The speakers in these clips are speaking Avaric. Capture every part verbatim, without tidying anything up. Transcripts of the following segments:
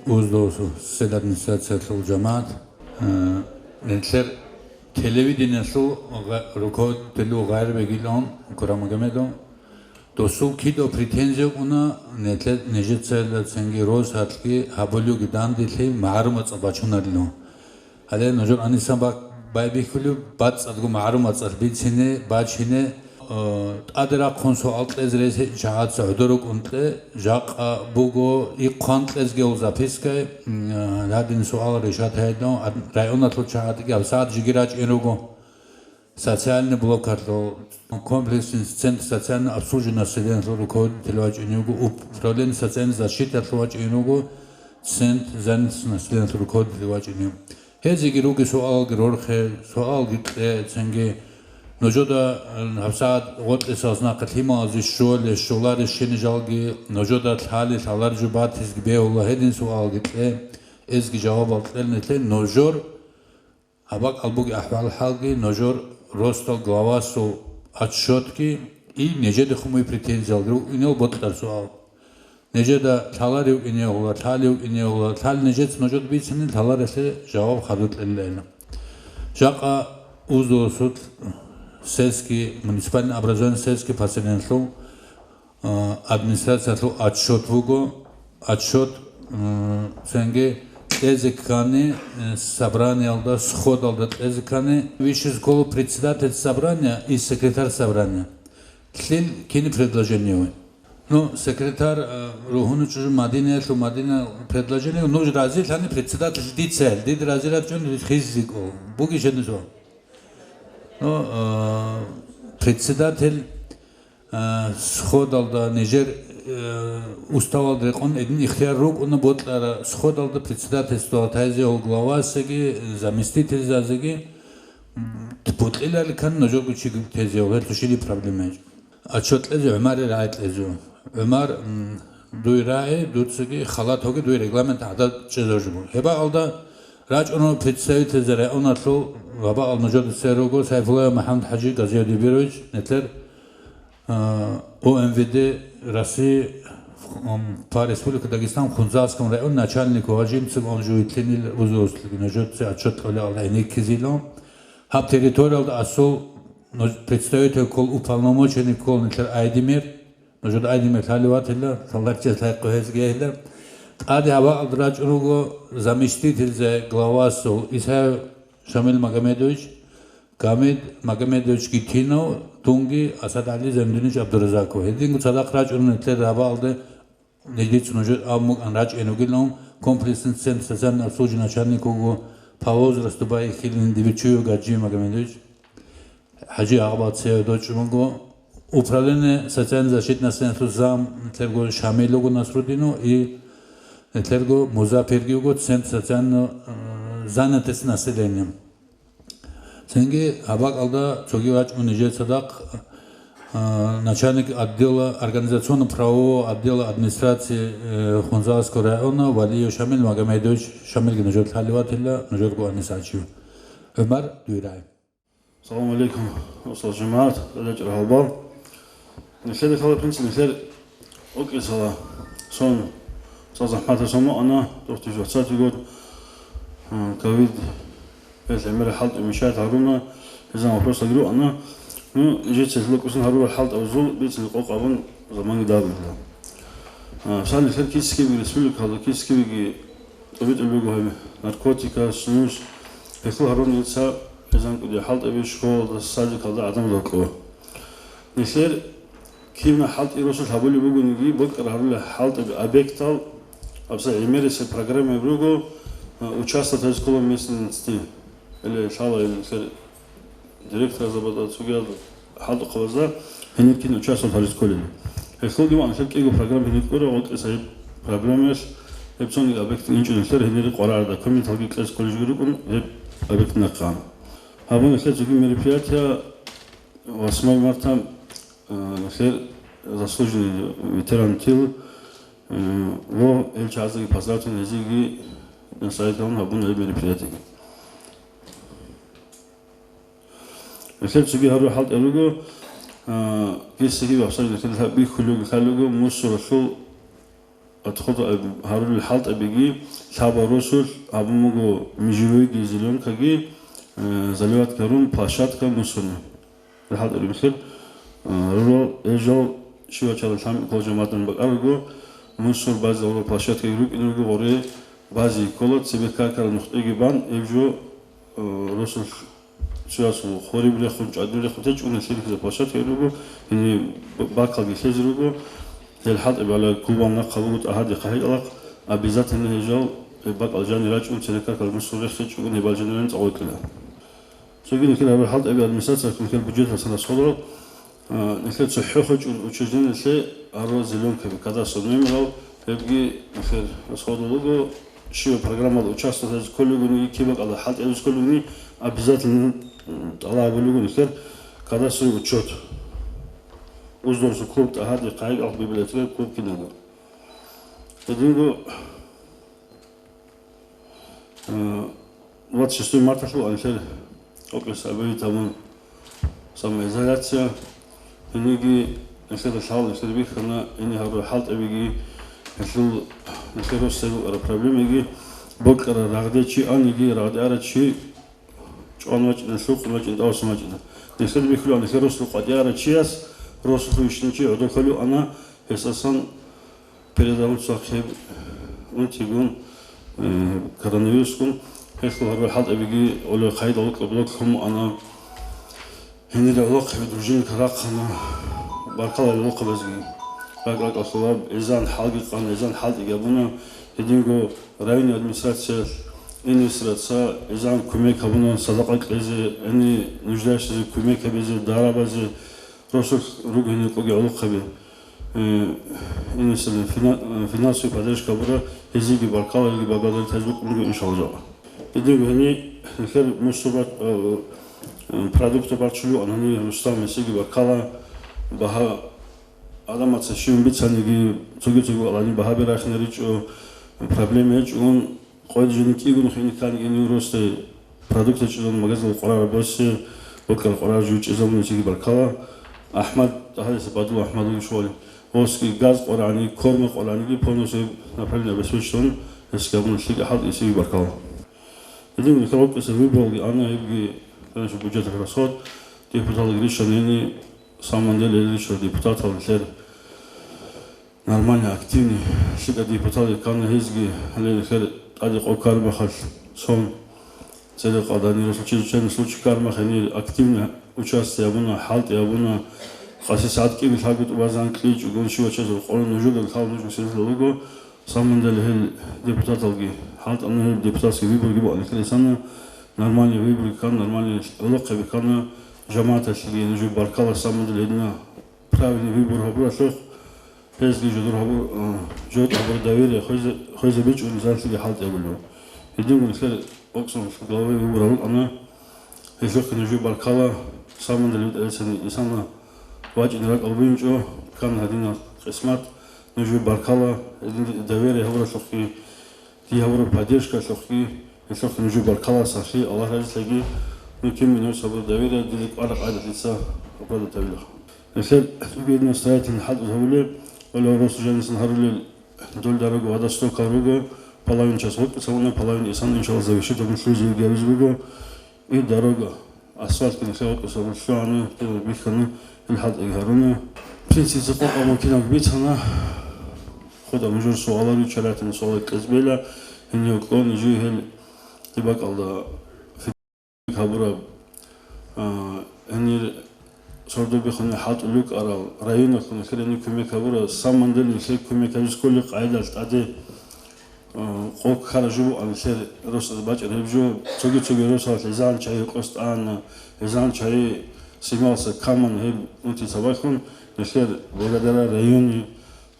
Буздосу сел администрациялъул жамагӀат, э, нилъер телевидениялъул гъа-, руководитель вуго Гъайрбегилан Курамагомедов. Досул кидав претензия букӀуна, нилъе-, нижецайила цинги росалъги гьабулевги данделъи магӀарумацӀал бачунарилан. Гьале нужер анисан бак-, байбихьулев бацӀцӀадго магӀарумацӀалъ бицине, бачине, э, тӀаде рахъун суал кьезе рес гьечӀо чагӀаца гӀодор рукӀун кье, жакъа буго ихъван кьезегиял запискаялъ, м, э, гьадин суал решать гьайдал, ад-, районалъул чагӀаздаги гьабсагӀат жеги рачӀун руго. Социальный блокалъул комплексный центр социального обслуживания населениялъул руководитель вачӀунев вуго, управление социальной защиталъул вачӀунев вуго, центр занятости населениялъул руководитель вачӀунев. Гьезиги руги суалги рорхе, суалги кье, цинги нужеда, э, гьабсагӀат гъоркьисалас нахъе лъималазе щоле, щоларищ щени жалги, нужеда лъали, лъалар жо батизги бегьула, гьедин суалги кье, эзги жавабал кьел нилъе, нужер гьаб бакӀал бугеб ахӀвал-хӀалги, нужер росдал главасул отчетги и нижеде хъумуй претензиялги рукӀинел бокьар суал. Нижеда лъаларев инегьула, лъалев инегьула, лъал нижеца нужеда бицани, лъаларалъе жаваб хадуб кьелилайна. Жакъа Уздосул сельский, муниципальный образование сельский поселениялъул, а, администрациялъул отчет вуго. Отчет, м, цинги кьезе ккани, э, собраниялда, сходалда кьезе ккани, вищизе ккола председатель собрания и секретарь собрания. Лъил кини предложение вуй? Ну, секретарь, э, ругьуну чӀужу Мадинаялъул Мадина предложение, ну, разилъани председатель дицел, дид разилатчӀун хизизикӀо. Буги жинизва. Ну, э, председатель, э, сходалда нижер, э, уставалда рекъон эдин ихтияр рукӀуна бокьара сходалда председательство тайзе гьол главасеги, заместительзазеги, м, бутӀилали ккани нужерго чи тезе гьел тушили проблема гьечӀо. Отчет кьезе ГӀумарил рагӀи кьезе. ГӀумар, м, дуй рагӀи, дуцаги халат гьоги дуй регламент гӀадаб чӀезаб жо буго. Гьеб бакӀалда рачӀуна представительзе районалъул ва бакӀал нужеда цере руго Сайфуллаев МухӀаммад-ХӀажи Газиодибирович, нилъер, а, О М В Д России, м, по Республике Дагестан в Хунзахском районе начальник важимцев он живет линил вузослуги нужеца отчет кьолеб гӀенеккизилан. Гьаб территориялда асул представитель ккол, уполномоченный ккол нилъер Айдемир. Нужер Айдемир лъалев ватила, лъаларчияс лъайхъо гьезги гьейила. ТӀаде гьабаалда рачӀун руго заместительзе главасул Исаев Шамил Магомедович, Гамид Магомедович Гитинов, дунги АсадгӀали Замдинович ГӀабдуразаков. Гьединго цадахъ рачӀун нилъер гьабаалда, нилъеца нужер абун букӀан рачӀун ругилан, комплексный центр социального обслуживания начальник вуго, по возрасту байихьилин Дибичуев Гаджи Магомедович. ХӀажи агъбал цеве дочӀун буго. Управление социальной защиты населения зам нилъерго Шамил вуго Насрудинов и нилъерго Музапирги вуго центр социальной, э, занятости населения. Цинги гьаб бакӀалда цоги вачӀун нижер цадахъ, э, начальник отдела, организационно-правового отдела администрации, э, Хунзахского района Валиев Шамил Магомедович. Шамилги нужер лъалев ватила, нужерго анисачив. ГӀумар, дуй рагӀи. Салам алейкум, росдал жамагӀат, гьалачӀар гьалбал. Нилъеда ккола, в принципе, нилъер окӀисала сон, цӀакъ захӀматаб сон ана, духтур двадцатый год, а, ковид, гьел гӀемерал хӀалтӀи мешать гьаруна, гьезан вопросалги руана. Ну, жеца локӀусан гьарурал хӀалтӀабазул бицин къокъ абун заманги дарулила. А, мисал, нилъер кисикибги республикалда, кисикибги тӀубитӀулеб буго гьеб наркотикас, снюс, гьелъул гьарун дица гьезан кӀудияб хӀалтӀаби школалда, садикалда гӀадамал рокьо. Нилъер кивна хӀалтӀи росулъ гьабулеб бугониги, бокьар гьарулел хӀалтӀаби объектал, абса гӀемерисеб программаби руго, а, участвовать гьабизе ккола местный нацти. Или лъала нилъер директорзабазда, цогидал хӀалтӀухъабазда гьенир кин участвовать гьаризе кколеб. Гьелъулги ва нилъер кӀиго программа гьенир ккураб, гъоркьиса гьеб программаялъ гьеб цониги объект инчӀо нилъер гьенир къваригӀараб документалги кьезе кколеб жо рукӀун гьеб объект нахъа. Гьабун нилъер цоги мероприятие восьмого марта, э, нилъер заслуженный ветеран тил, э, ва гьел чагӀаздаги поздравить гьабун, гьезиеги настрой гьабун гьабун гьеб мероприятиеги. Нилъер цоги гьарурал хӀалтӀи руго, а, гьесиги вахсаги нилъер бихьулев лъалего мусоралъул Отход гьарулел хӀалтӀабиги, лъабал росулъ гьабун буго межевойги, зеленкаги, э, заливать гьарун площадка мусорный. ХӀалтӀаби нилъер, э, рурал, гьел жал щивачарал лъабкӀолъ жамагӀаталъун бакӀарабго, мусор базе гьарурал площадкаги рукӀине руго, гъоре базе ккола, цебе какарал нухтӀиги бан, гьел жо, э, росулъ цоясул хуриб рехун, чӀадиб рехун, те чӀугӀун лъикӀлъизе площадка руго, гьениб б-, бакалги лъезе руго. Гьел хӀалтӀаби гьале клубал нахъа буго, тӀагьаде хъахӀикӀалахъ, обязательно гьел жал, гьеб бакӀал жанир рачӀун, цереккакал мусор рехичӀого, гьебал жаниран цӀалукьила. Цоги нилъер гьаб хӀалтӀаби администрациялъ нилъер бюджеталъ расходал, а, нилъер цохӀо хочӀун учреждениялъе гьарурал зеленкаби, кадастровый номерал, гьебги нилъер расходал буго, щибаб программалда участвовать гьаризе кколеб бугониги, кибакӀалда хӀалтӀи гьабизе кколеб бугони, обязательно, м, тӀалаб гьабулеб буго нилъер кадастровый учёт. Уздорсул клуб, тӀагьаде хъахӀикӀалахъ, библиотека, клуб, кинабго. Гьединго, э, двадцать шестого марталъул анлъер окрес абиги тамун самоизоляция. Гьениги нилъеда лъал, нилъер бихьана, гьениб гьарурал хӀалтӀабиги, гьелъул нилъер росдал букӀараб проблемаги, бокьараб рагъде чи аниги, рагъде арав чи чӀван вачӀина, лъукъун вачӀина, тӀавасан вачӀина. Нилъер бихьулаан, нилъер росулъ къватӀире арав чияс, росулъ вищинав чи гӀодор кколев ана, гьесасан передавцахъе унтигун, э, коронавирусгун, гьелъул гьарурал хӀалтӀабиги гьоле хъайда вукьа блок лъун ана. Гьенир гӀолохъаби дружинник рахъана, баркала гӀолохъабазги. РакӀ-ракӀалъулаб эзан хӀалги къана, эзан хӀалтӀиги гьабуна. Гьединго районный администрациялъ инес раца эзан кумек гьабуна, садакъа кьезе, гьенир нуждающийзе кумек гьабизе, дарабазе, росулъ руго гьенир къоги гӀолохъаби. Э, инес фина-, э, финансовый поддержка гьабура, гьезиеги баркала, гьезиеги благодарить гьабизе букӀун буго, иншаллагь. Гьединго гьенир нилъер мусор бач-, э, э, продукты бачулев ана гьенир Рустам, гьесиеги баркала, багьа Гьадамаца щиван бицаниги, цоги-цоги валани багьаби рахинаричӀо, проблема гьечӀо, ун къойда жо кӀиго нухине ккани гьенив росде продукция чӀезабун магазинал къваригӀараб босе, бокьараб къваригӀараб жо чӀезабуна, гьесиеги баркала. АхӀмад, гьадиса Бадул АхӀмад вугев щвалев. Гьесги газ къваригӀани, корма къваригӀаниги полностью направление обеспечить гьабун, гьесги гьабуна лъикӀа хӀалтӀи, гьесиеги баркала. Гьедин нилъер вукӀиса выборалги ана, гьебги, конечно, бюджеталъул расход, депутаталги рещтӀани гьенир, самом деле, гьел рещтӀарал депутатал нилъер нормальный, активный, лъикӀал депутатал ккана гьезги, гьале нилъер тӀаде къо кармахалъ цон, церекъад гьанир чрезвычайный случай кармах, гьенир активный участие гьабуна, хӀалтӀи гьабуна, къаси сагӀат кӀиго лъабго тӀубазан кьичӀого, щивав чиясул къо нужеда лъала, нуж бусурбабазда буго, самом деле, гьел депутаталги хӀалтӀана, гьел депутатский выборги букӀана, нилъер исана нормальный выборги ккана, нормальный гӀолохъаби ккана, жамагӀаталъеги нужее баркала, самом деле, гьедина правильный выбор гьабуралъухъ, гьезги жодор гьабур-, а, жодор гьабураб доверие хвезе, хвезабичӀо, нилъедаги хӀалтӀи гьабулеб. Гьединго нилъер оксанлъ главаялъул выбор гьабун ана, гьелъухъе нужее баркала, самом деле, бетӀерицани исана вачӀине ракӀалда бугинчӀо, ккана гьадинаб къисмат, нужее баркала, гьедин доверие гьабуралъухъги, дие гьабураб поддержкалъухъги, гьелъухъе нужее баркала, сахлъи, Аллагь разилъаги, ну, кин минут сабур доверие, дида кӀвараб къайдалъ дица оправдать гьабилаха. Нилъер цӀугӀидина строительный хӀалтӀизе гьабулеб, гьале росулъ жанисан гьарулел, дол дорога гьадасдокал руго, половина час вукӀица вуна, половина исан, иншаллагь, завершить гьабун, лъузе гьабизе буго. И дорога асфальтги нилъер вукӀица вуна, лъугӀана, бихьана, ил хӀалтӀиги гьаруна. Принципе, къокъаб кинаб бицана, хутӀа нужер суалар, ричарат суалги кьезбела, гьенив кьун, жий гьел дибакӀалда гьабураб, а, гьанир сордо биххуни хӀалтӀулев вукӀарал районалъул нилъер гьанир кумек гьабурал, самом деле нилъер кумек гьабизе кколеб къайдалъ тӀаде, а, къо ккараб жо бугӀан нилъер росазе бачӀараб гьеб жо, цоги-цоги росалъ гӀезегӀан чагӀи къосдана, гӀезегӀан чагӀи снимался камана, гьеб унти цабалъун нилъер благодаря районе,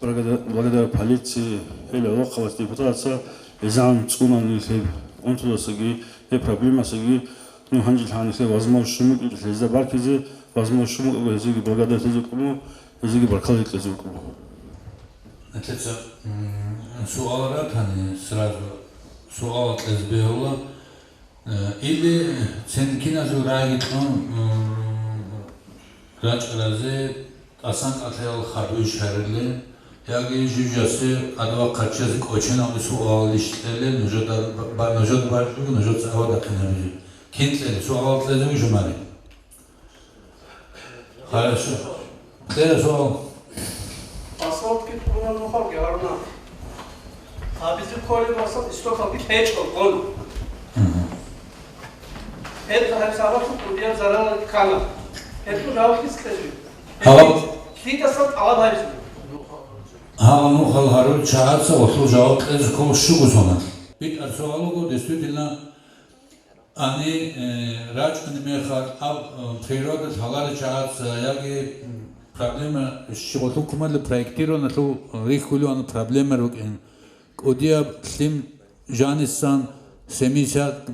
Благодаря, благодаря полиции, гьел гӀолохъабаз депутатаца гӀезегӀан цӀунани гьеб унтудасаги, гьеб проблемасаги, ну, гьанже лъани гьеб возможность щун букӀинчӀо гьезда баркизе, возможность щун букӀаго гьезиеги благодарить гьезе вукӀуна, гьезиеги баркала кьезе вукӀуна. Нилъеца, м, суал ратани, сразу суал кьезе бегьула. Э, или цинкиназул раги кьун, м, рачӀаразе тӀасан кӀалъаял хадуй шарилин, Яги жив-жасе, адава хъачазе кӀоченалде суалалищ кьеле, нужеда ба-, нужеда бачӀого, нужеца гьавадахъин гьабизе. Кин кьеле, суалал кьезе вугев, Жумали? Хорошо. Кьере суал. Асфальтги тӀуна нухалги гьаруна. Гьабизе кколеб асфальт истокалги гьечӀо, гъон. Мгм. Гьеб гьабизе абалъун кӀудияб зарал ккана. Гьеб жаваб киз кьезе? Гьаб- Лъидасан тӀалаб гьабизе? Гьаб нухал гьарурел чагӀаца гъолъул жаваб кьезе ккола щуго соналъ. БитӀар суал буго, действительно, Ани, э, рачӀунеб мехалъ, аб, э, природалъ гьаларел чагӀаца яги, м, проблема, щиб гъолъул кумалда проектированиялъул рихьулеван проблема рукӀин. КӀудияб лъим жанисан семьдесят,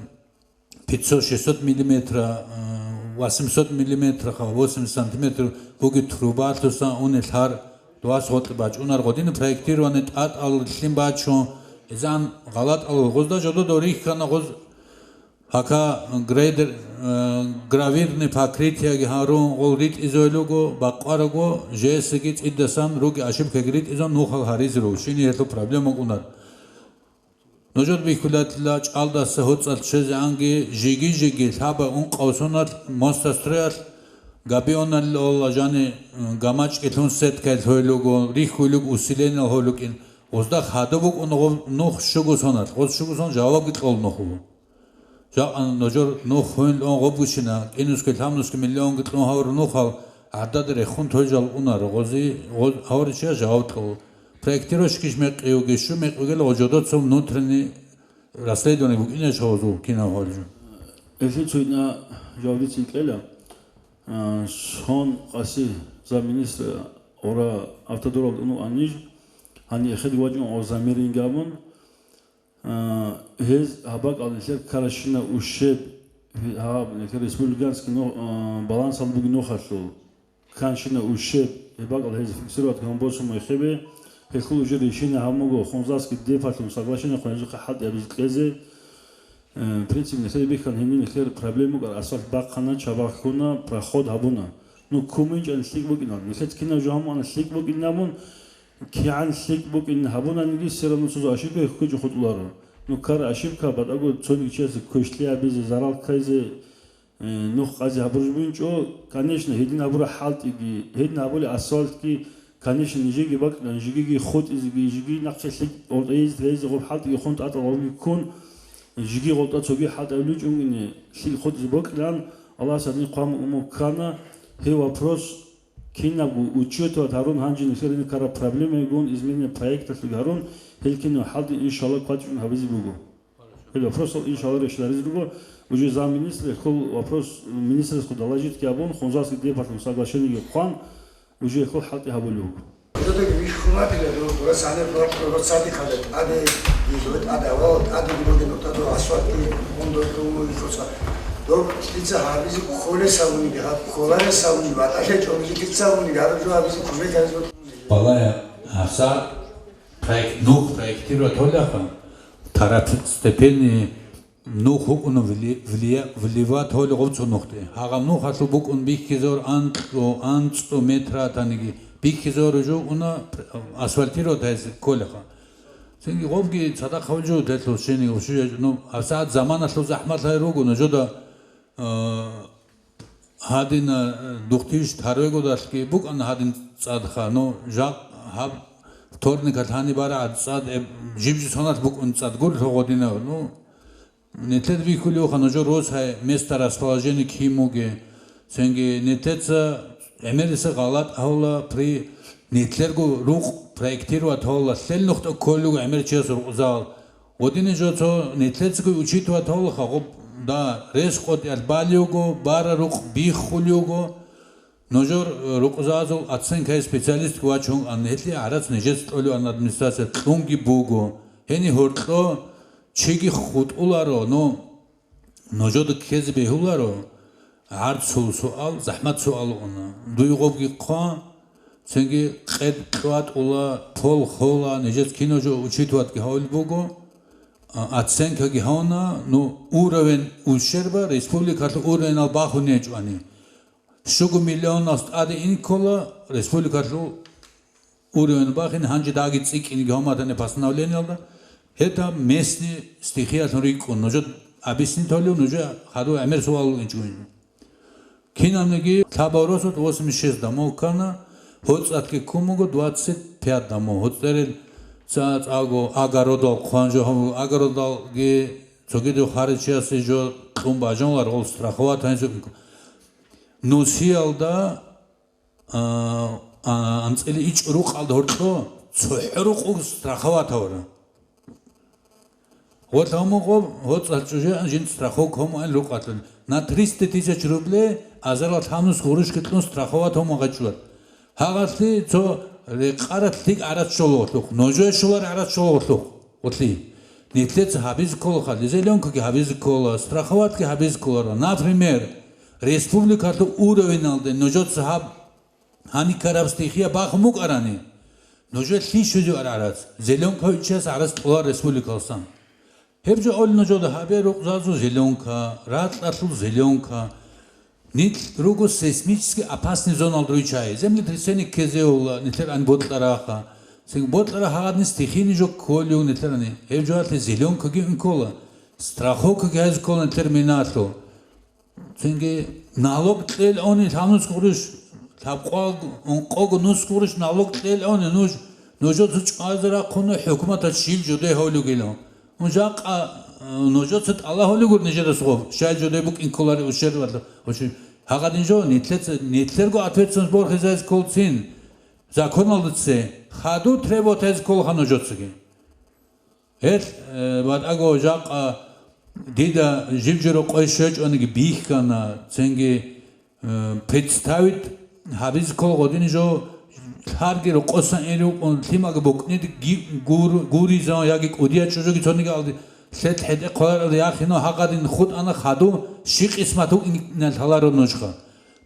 пятьсот, шестьсот миллиметра, э, восемьсот миллиметра, восемьдесят сантиметр бугеб трубалъусан унел гьар дwas гъоркье бачӀунар гъодинаб проектирование тӀатӀал лъим бачун, изан гъалатӀал гъозда жододо рихьана гъоз Гьака грейдер, э, гравирный покрытиеги гьарун гъол ритӀизойин руго, бакъварабго, жесиги цӀидасан руги ошибкаги ритӀизан нухал гьаризе руго, щиниялъул проблема букӀунар. Нужер бихьулатила чӀалдаса гьоцӀалъ чвезегӀанги жиги-жиги лъаба ункъав соналъ Мостостройалъ габионалъула жани, э, гамачӀги лъун сеткаялъ гьойин руго, рихьулеб усилениел гьойин рукӀин. Гъозда хадуб букӀун гъоб нух щуго соналъ, гъоз щуго сон жавабги кьол нух вуго. Жакъа нужер нух гьуин лъун гъобгучина, кӀинусги лъабнусги миллионги кьун гьавураб нухал гӀадада рехун той жал унаро, гъози, гъоз-, гьавурав чияс жаваб кьо. Проектировщикищ мекъи вугищ, щу мекъи вугел гъо жодоца внутренний расследование букӀинищ гъозул кинав гьавурав жо? Эсил цойна жавабицин кьела. А, сон къаси замминистра ора автодорал уну аниж, гьани эхед вачӀун гъо заммирин габун, А, гьез гьаб бакӀал нилъер ккаращина ущерб, гьаб нилъер республиканский но-, а, балансалда бугеб нухалъул кканщина ущерб, гьеб бакӀал гьез фиксировать гьабун босун мехалъ, гьелъул уже решение гьабун буго, Хунзахский депалъун соглашение хъван гьезухъе хӀалтӀи гьабизе кьезе. Э, в принципе, нилъеда бихьана гьениб нилъер проблема букӀар, асфальт бахъана, чабахъуна, проход гьабуна. Ну, куминчӀан лъикӀ букӀинал. Нилъеца кинаб жо гьамуана лъикӀ букӀин абун, КигӀан лъикӀ букӀин гьабунаниги, все равно цо ошибка хьвечӀо хутӀуларо. Ну, ккара ошибка, батӀаго цониги чиясе квешлъи гьабизе, зарал ккайзе, э, нух къазе гьабураб жо бугинчӀо, конечно, гьедин гьабураб хӀалтӀиги, гьедин гьабулеб асфальтги, конечно, нижеги бакӀилан, жигиги хутӀизеги, жиги нахъе лъикӀ гъоркье езе, гъоб хӀалтӀиги хун тӀатӀал гъобги ккун, жиги гъоркьа цоги хӀалтӀи гьабулеб чӀунгине лъикӀ хутӀизе бокьилан, Аллагьас гьадин хъван уму ккана, гьеб вопрос Кинабго учетовать гьарун гьанже нилъер гьениб ккараб проблемаягун, изменение проекталъуги гьарун, гьел кинаб хӀалтӀи, иншалла, квачӀун гьабизе буго. Гьел вопросал, иншалла, решиларизе руго. Уже замминистра хъул вопрос министрасго доложитьги гьабун, Хунзахский депалъун соглашениеги хъван, уже хъул хӀалтӀи гьабулеб буго. Жодеги вихьун ватила, дур, дура сагӀнеб дура, дура цадихъ гьабе, тӀаде, дило, тӀаде, авал, тӀаде дило, нухтадо, асфальтги, гьундо, дур, дура. Доб лъица гьабизе кколесавуниги, гьаб кколаресавуниги, ватӀалъе чӀобизе лъицавуниги, гьаб жо гьабизе кумек гьабизе. Балагье, гьабсагӀат проект, нух проектировать гьолеха, второстепенный нух вукӀуна вли-, влия-, вливать гьоле гъоб цо нухде. Гьагъаб нухалъул букӀун бихьизор анкьу, анцӀу метр гьатаниги, бихьизор жо уна, асфальтировать гьайзе кколеха. Цинги гъобги цадахъ гьавулев жо делъул щиниг, ну, гьабсагӀат заманалъул захӀмалъай руго, нужеда, а, гьадин, а, духъ тӀиш тарвегодалъги букӀана гьадин цӀадха, ну, жакъ гьаб вторникалъ гьаниб барагӀат цӀад, э, жиб-жиб соналъ букӀун цӀад гур лъугъодинав, ну, Нилъеда бихьулевха нужер росгьай место расположения кин бугеб. Цинги нилъеца гӀемериса гъалатӀ гьавула при нилъерго рукъ проектировать гьавула, лъел нухда кколего гӀемер чияс рукъзал. Гъодине жо цо нилъецаго учитывать гьавулаха, гъоб, да, рес къотӀиялъ балевго, бара рукъ биххулевго. Нужер, э, рукъзазул оценкаялъ специалист вачун ан гьелъи гӀарац нижеца кьолеван администрация кьунги буго. Гьени гьоркьо Чиги хутӀуларо, ну, нужеда ккезе бегьуларо, гӀарцул суал, захӀмат суал уна. Дуй гъобги хъва, цинги къед кьватӀула, пол хола, нижец кино жо учитыватги гьавил буго, а, оценкаги гьавна, ну, уровень ущерба республикалъул уровенал бахун гьечӀони. Щуго миллионалъ тӀаде инкола республикалъул уровень бахин, гьанже дагьги цӀикӀкӀинги гьаматани постановлениялда, гьеб дагь местный стихиялъун рикӀкӀун, нужер объяснить гьолев, нужер хадув гӀемер суал гьинчӀо. Кинабниги лъабал росулъ восемьдесят шесть домов ккана, гьоцӀалъги ккун буго двадцать пять домов. ГьоцӀерил ца-, цӀакъго огородал хъван жо гьабу, огородалги цогидав харичиясе жо кьун бажанлар, гъол страховать гьанже. Нусиялда, а, а, анцӀила ичӀго рукъалда гьоркьо цохӀо рукъ страховать гьавара. Гъолъ гьамукъо, гьоцӀалъ чӀужуян жинца страховка гьамуан рукъалъун. На триста тысяч рублей азарал лъабнус гъурушги кьун страховать гьамуан гъачӀулар. Гьагъалъи цо рекъаралъ лъикӀ гӀарац щолагъулъухъ, ножое щолар гӀарац щолагъулъухъ, гъолъи. Нилъеца гьабизе кколаха, зеленкаги гьабизе ккола, страховатьги гьабизе кколара. Например, республикалъул уровеналде нужеца гьаб Гьаниккараб стихия бахун букӀарани, нужер лъищузе аргӀарац, зеленка вичияс гӀарац кьолар республикалсан. Гьеб жо оли нужеда гьабе рукъзазул зеленка, ракьалъул зеленка. Нилъ руго сейсмически опасный зоналда ругьичӀай. Землетрясение ккезеула, нилъер ан бокьараха. Цин бокьара гьагъадни стихийный жо кколев нилъерани. Гьеб жоялъе зеленкаги ункола, страховкаги гьез ккола нилъер миналъул. Цинги налог кьел они лъабнус гъурущ, лъабкъвал ункъого нус гъурущ налог кьел они нуж, нужеца чӀвазе рахъуна хӀукуматалъ щиб жо дей гьавлугилан. Жакъа, э, нужеца тӀала гьавлугур нижерас гъоб, щай жо дей букӀин кколари ущербалда. Гьагъадин жо, нилъеца, нилъерго ответственность борхизайз кколцин, законалда цей, хаду требоватайз кколха нужецаги. Гьел, э, батӀаго жакъа дида жиб-жо рокъой щвечӀониги бихьана, цинги, э, представить гьабизе ккол гъодини жо лъарги рокъосан ил рукъун, лъимаги букӀниди ги-, гур-, гуризан яги кӀудия чӀужуги цониги алди лъет хӀетӀе хъваралда яхино гьагъадин хутӀана хаду щи къисмат вукӀиналъ гьаларо нужха.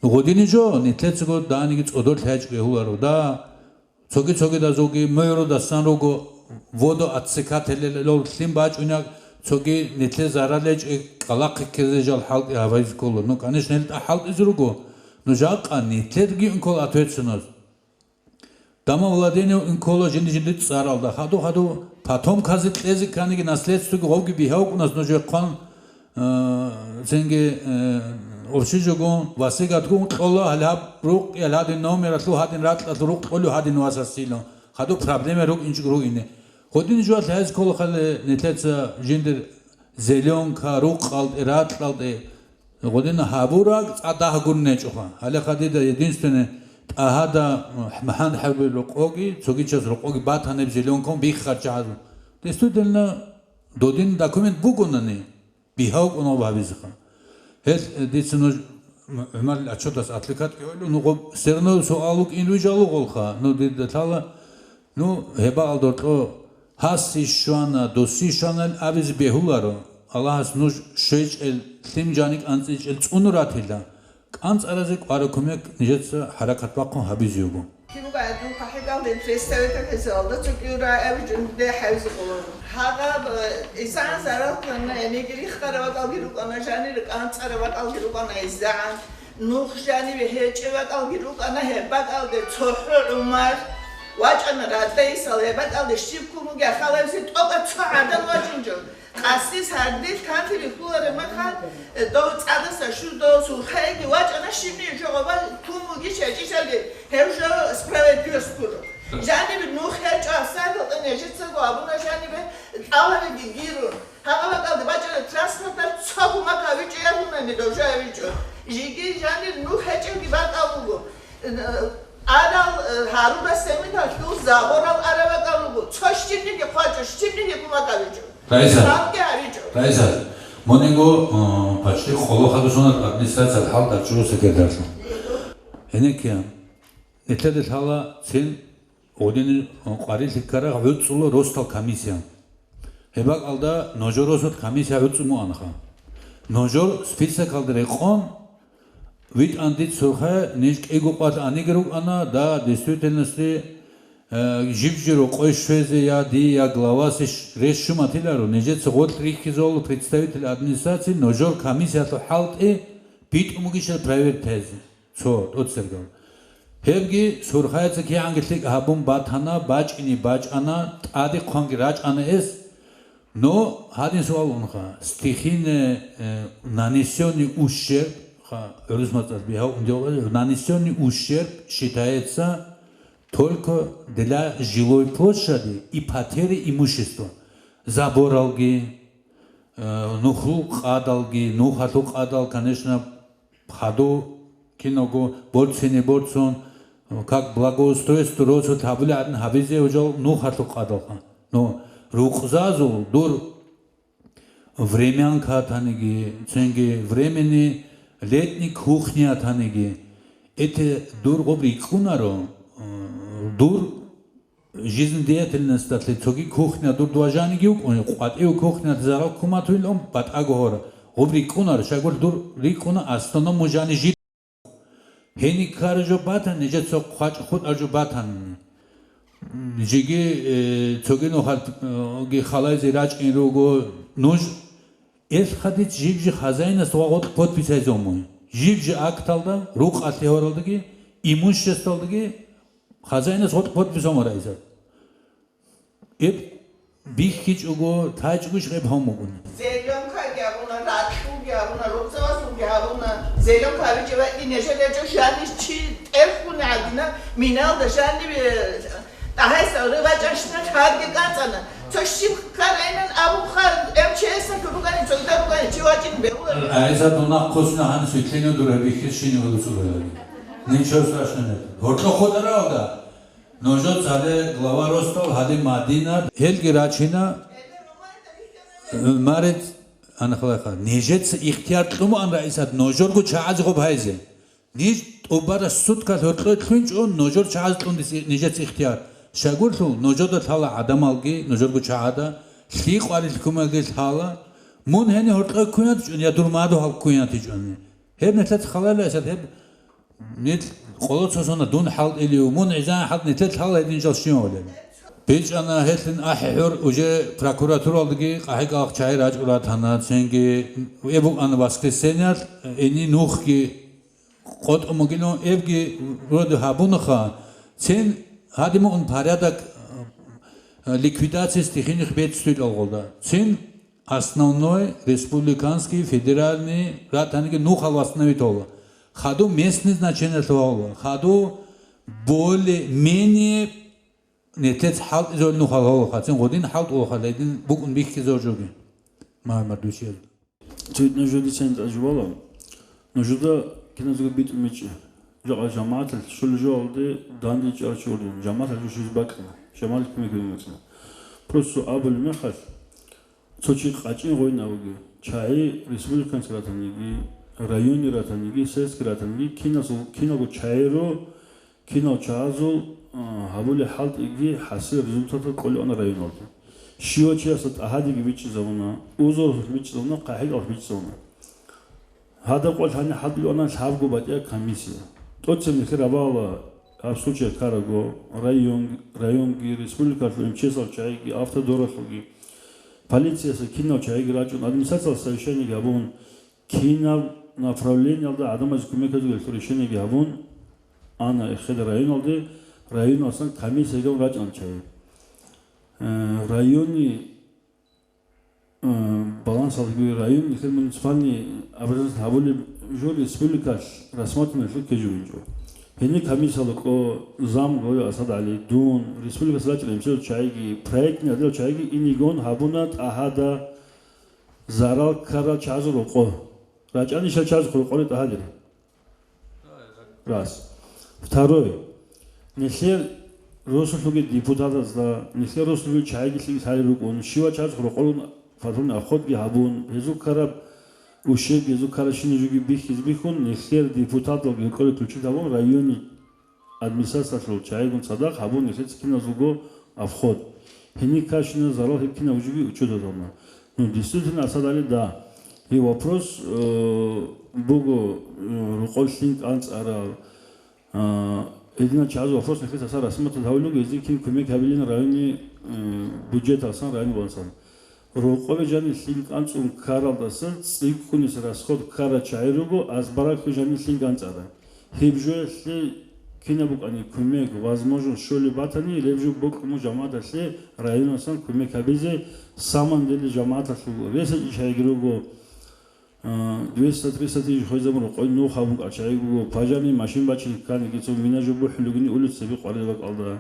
Гъодини жо, нилъецаго даниги цӀодор лъачӀ бегьуларо, да. Цоги-цогидазулги мугӀрудасан руго водоотсекателел лъим бачӀунеб, цоги нилъер зарал гьечӀеб кӀкӀалахъе ккезе жал хӀалтӀи гьабизе ккола. Ну, конечно, гьел тӀа хӀалтӀизе руго. Ну, жакъа нилъерги ункола ответственность. Дамавладенив ункола жинди-жинди цӀаралда. Хаду-хаду потомказе кьезе кканиги наследствоги гъовги бигьа вукӀунас нужер хъван Э, цинги, э, уршижого васигатгун кьола гьалаб рукъ, я гьадин номералъул, гьадин ракьалъул рукъ кьолев гьадин васасилан. Хадуб проблема рукӀинчӀого ругине. Гъодин жуалъ гьез кколахъали нилъеца жиндир зеленка, рукъалде, ракьалде. Гъодин гьабураг цӀадагь гурнечӀоха. Гьале хадида единственный тӀагьада, э, МахӀмад ХӀабиб рокъоги, цогичас рокъоги батанеб зеленкаун биххарчагьазул. Действительно, додин документ бугонани, бигьав кӀунав гьабизеха. Гьел, э, дица нуж ГӀумарил отчетас атликат кӀолев, ну, гъоб, все равно суал вукӀин вижалу гъолха, ну, дида лъала, ну, гьебаалда гьоркьо, гьаси щвана, доси щвана абизе бегьуларо, Аллагьас нуж щвечӀел, лъим жаник анцӀичӀел цӀунуратила, кӀанцӀаразе кӀвара кумек нижеца хӀаракат бахъун гьабизе вуго. Кин буго гьадин хъахӀидалде представитель гьезалда цо кӀиура абичӀунде хӀевзе къоло. Гьагъаб, э, изан зарал ккана, гьениги риххара ватӀалги рукӀана, жанир кӀанцӀара ватӀалги рукӀана изан. Нух жаниве гьечӀев ватӀалги рукӀана, гьеб бакӀалде цохӀо ГӀумар вачӀана радайисал, гьеб бакӀалде щиб ккун бугеб халавизе тӀокӀаб цо гӀадан вачӀинчӀо. Къасис гьардил канлъи бихьулареб мехалъ, э, дов цӀадаса щуго дов сурхаги вачӀана, щибни жо гъоба тун бугищ гьечӀищали гьев жо справедливость гуро. Жанибе нух гьечӀо, асарго нижецаго абуна жанибе тӀалабиги гирун. Гьагъа бакӀалде бачӀана транспорталъ цо кумак гьавичӀо, ягьунани дов жо гьавичӀо. Жиги жанир нух гьечӀевги бакӀал буго. Э, арал, э, гьаруда семидалъул заборал араб бакӀал буго. Цо щибниги хъвачӀо, щибниги кумак гьавичӀо. Раиса. Халкъги гьаричӀо. Раиса, мунего, э, почти къоло хадусунаб администрациялъ хӀалтӀарчӀо секретарьлъун. Гьенеккиан, нилъеде лъала цин гъодин, э, къварилъи ккарагъ гӀуцӀула росдал комиссия. Гьеб бакӀалда ножор росулъ комиссия гӀуцӀун муанаха. Ножор списокалда рекъон, витӀан дица сурхай, ниж кӀиго къват аниги рукӀана, да, действительности, Э, жиб-жиб рокъой щвезе я ди, я главасе ш-, рес щуматиларо, нижеца гъоркь рихьизавула представитель администрации, ножор комиссиялъул хӀалтӀи битӀун бугищал проверить гьезе. Цо, тӀоцергал. Гьебги Сурхаяца кигӀанги лъикӀ гьабун батана, бачӀине бачӀана, тӀаде хъванги рачӀана эс. Но гьадин суал унха: стихийное, э, нанесённый ущерб, ха, гӀурус мацӀалъ бигьа ундев, нанесённый ущерб считается только для жилой площади и потери имущества. Заборалги, э, нухлул къадалги, нухалъул къадал, конечно, хадув киналго борцине борцун, как благоустройство росулъ гьабулеб гӀадин гьабизе гьужал нухалъул къадалха. Но рукъзазул дур времянка таниги, цинги временный летний кухня таниги, эти дур гъуб рикӀкӀунаро, э, дур жизнедеятельносталъе цоги кухня дур два жаниги вукӀун, къватӀив кухня зарал куматуйилан батӀаго гьора. Гъуб рикӀкӀунаро, щайгур дур рикӀкӀуна основном мужани жи. Гьениб ккара жо батан, нижеца хъвачӀ хутӀа жо батан. Жиги, э, цоги нухалги халайзе рачӀин руго нуж. Элха дица жиб жи хазаинас ва гъоркь подпись гьайзе умуй. Жиб жи акталда, рукъалъе гьоралдаги, имуществалдаги хазаинас гъоркь подпись умара иза. Эб бихьичӀого, тайчӀогойищ гъеб гьамугун. Зеленка гьабуна, ракьул гьабуна, рукъзавасул гьабуна, зеленка гьабичӀеб бакӀи нежер гьечӀо жанис чи тӀерхьун гӀадина, миналда жаниб, э, тӀагьайса рывачӀанщина тадги кӀанцӀана. Цо щиб ккарайнан абун хъа МЧС-ан ругани, цогида ругани, чи вачӀин бегьула. Айса дунахъ хъусна гьаниб светление дура бихьес шини гьуцӀугаяли. Ничего страшного нет. Гьоркьо хутӀаралда. Нужер цале глава ростал гьадин Мадинат, гьелги рачина, э, марец, анахалайха. Нижеца ихтияр кьуман раисат нужерго чагӀазе гъоб гьайзе. Ниж тӀубара суткалъ гьоркьой лъунчӀун нужер чагӀазе кьун дис нижеца ихтияр. Щайгурлъул нужеда лъала гӀадамалги, нужерго чагӀада, лъикъварил кумалги лъала. Мун гьени гьоркьой ккуянтичӀун, я дур мадугьал ккуянтичӀуни. Гьеб нилъеца халал раисат, гьеб Нилъ къоло цо сона дун хӀалтӀилев, мун гӀизан хӀалтӀ нилъер лъала гьедин жал щивалел. БичӀана гьелъин ахӀи-хӀур уже прокуратуралдаги къахӀикӀалъ чагӀи рачӀун ратана, цинги эбукӀана воскресеньялъ, гьениб нухги къотӀун бугилан, эбги вроде гьабунаха, цин гьадин мугӀун порядок, э, ликвидации стихийных бедствий алгъулда. Цин Основной республиканский федеральный ратаниги нухал восстановить гьола. Хаду местный значение лъугьа гьола. Хаду более-менее нилъец хӀалтӀизавал нухал гьола. Хацин гъодин хӀалтӀула хал гьедин букӀун бихьизавал жоги. Магьаммад Дусиязда. Цо нужеда цин тӀажубала. Нужеда киназего битӀун бичӀчӀи. Жакъа жамагӀаталъ щулей жоалде данде чӀарачи урдун. ЖамагӀаталъ жо щуз бакӀана. ЖамагӀаталъ кумек гьабун бакӀана. Просто абулеб мехалъ, Цо чи къачӀин гъойин абуги, чагӀи республиканци ратаниги, районни ратаниги, сельский ратаниги, киназул, киналго чагӀи ро, кинал чагӀазул, а, гьабулеб хӀалтӀиги хӀасил результатал кколевана районалде. Щивав чиясда тӀагьадиги бичӀчӀизавуна, узоралъулъ бичӀчӀизавуна, хъахӀикӀалъулъ бичӀчӀизавуна. Гьадаб къо лъани хӀалтӀулевана лъабго батӀияб комиссия. ТӀоцеб нилъер абала гьаб случай ккараго, район, районги, республикалъул МЧС-ал чагӀиги, автодоралъулги, полицияса кинав чагӀиги рачӀун, администрациялъ совещаниеги гьабун, кинаб направлениялда гӀадамазе кумек гьабизе гьелъул решениеги гьабун, ана эхеда районалде, районалсан комиссияги гьабун рачӀана чагӀи. Э, районни Э, балансалъ гури район, нилъер муниципальный образование гьабулеб жо республикалъ рассматривание лъуккей жо винчӀо. Гьениб комиссияла кӀо зам Гъоя АсадгӀали, дун, республикалъ рачӀарал МЧС-ул чагӀиги, проектный отдел чагӀиги инигун гьабуна тӀагьада зарал ккарал чагӀазул рокъо. РачӀанищал чагӀазухъ рокъоре тӀагьадире. Раз. Второй. Нилъер росулъуги депутатазда, нилъер росулъуги чагӀиги лъикӀ лъалел рукӀун, щивав чагӀазухъ рокъорун фатурни обходги гьабун, гьезул ккараб ущерб, гьезул ккараб щинаб жоги бихьизе бихьун, нилъер депутаталги гьоркьоре включить гьабун, районный администрациялъул чагӀигун цадахъ гьабун нилъеца киназулго обход. Гьениб ккарщинаб зарал гьеб кинаб жоги учеталда гьабуна. Ну, действительно, АсадгӀали, да. И вопрос, э, буго, э, рокъор лъим кӀанцӀарал, а, гьединал чагӀазул вопрос нилъеца гьасал расматад гьавулев, гьезие кин кумек гьабилин районный, э, бюджеталсан, районный балансан. Рокъобе жаниб лъим кӀанцӀун ккаралдаса цӀикӀкӀунес расход ккарал чагӀи руго, азбараг хьу жаниб лъим кӀанцӀарал. Гьеб жоялъе Кинаб букӀани кумек, возможность щолеб батани, гьеб жо бокьун жамагӀаталъе, районасан кумек гьабизе, самом деле жамагӀаталъул ресачӀи чагӀиги руго, а, двести-триста тысяч хвезабун рокъой нух гьабун кӀал чагӀиги руго, пожарный машин бачине кканиги, цо мина жо бухӀулигини улицаби къварил бакӀалда,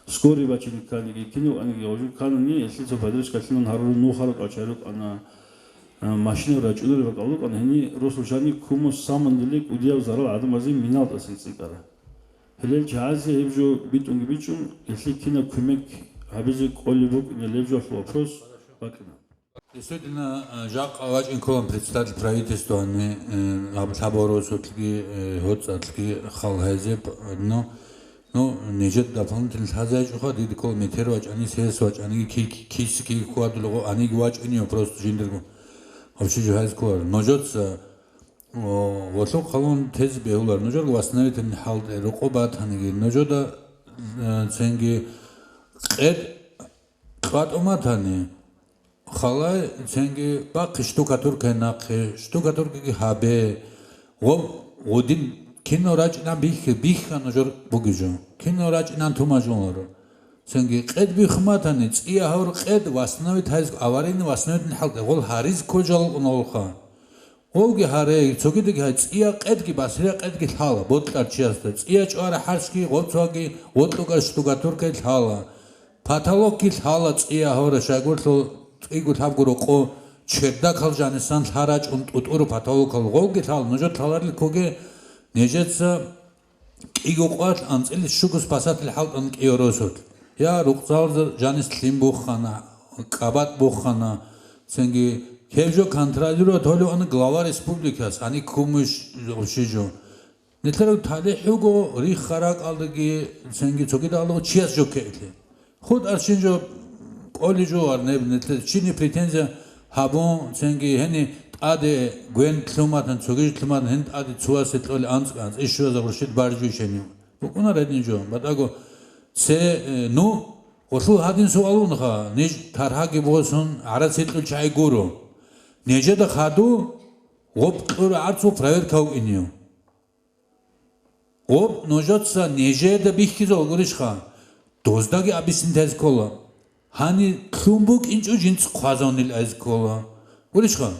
скорый бачине кканиги, кинав аниги гъожу кканани, гьелъи цо поддержкалъилан гьаруру нухара кӀал чагӀи рукӀана. А, машина рачӀунел ракӀалда рукӀана, гьени росулъани кумус самом деле кӀудияв зарал гӀадамазе минал тӀасан цӀикӀкӀара. Гьелел чагӀазе гьеб жо битӀунги бичӀун, гьелъи кинаб кумек гьабизе кӀолеб букӀинел гьеб жоялъул вопрос бакӀина. Действительно, а, жакъа вачӀин кколан председатель правительства, гьанни, э, гьаб лъабавросулъги, э, гьоцӀалъги хал гьезеб, но Ну, нижер дополнительно лъазайчӀоха, дида ккола метер вачӀани, сес вачӀаниги, ки-, ки-, киси киги хьвадулего, аниги вачӀунев просто жиндирго. Вообще жо гьайз кколар. Нужеца, о, волъу хъалун тез бегьулар. Нужерго восстановительный хӀалтӀе рокъо батаниги. Нужеда, э, цинги къед кьватӀуматани. Халай цинги бахъи штукатуркай нахъе, штукатуркаги гьабе. Гъоб гъудин кино рачӀинан бихьи, бихьа нужер бугижо. Кино рачӀинан тумажунларо. Цинги къед биххматани, цӀия гьавр къед восстановить гьайз, аварийный восстановительный хӀалтӀе, гъол гьариз ккожалкъуна гъолха. Гъолги гьаре, цогидеги гьай, цӀия къедги, басрия къедги лъала, бокьар чиясда, цӀия чӀвара хӀаршги, гъоцоги, гъотӀуга штукатуркай лъала. Потолокги лъала цӀия гьора, шайгурлъул цӀиго-лъабго рокъо, чердакал жанисан лъа рачӀун тӀутӀура потолокал гъовги лъала, нужер лъаларел ккоге, нижеца кӀиго къвалъ анцӀил щуго спасатель хӀалтӀан кӀиго росулъ. Я рукъзал жанис лъим буххана, кӀабат буххана, цинги гьеб жо контролировать гьолеван глава республикас, гьани кумуш общежо. Нилъер талихӀ буго рихха ракӀалдаги, цинги цогидалго чияс жо ккеилъе. Худ аршин жо кӀолей жо ар неб нилъер чини претензия гьабун, цинги гьени тӀаде гвен лъуматан, цоги лъуматан, гьени тӀаде цуасе кьоли анцӀ-анцӀ, иш щуаза гъурщид баржуй щенив. БукӀунар гьедин жо, батӀаго це, э, ну, гъолъул гьадин суал унха, ниж таргьаги босун, гӀарац гьикьул чагӀи гуро. Нижеда хаду, гъоб кьура гӀарцул проверка вукӀинив. Гъоб нужеца нижеда бихьизал гурищха, доздаги абисин тез ккола. Гьани лъун букӀинчӀо жинц хъвазавнил айз ккола. Гурищха,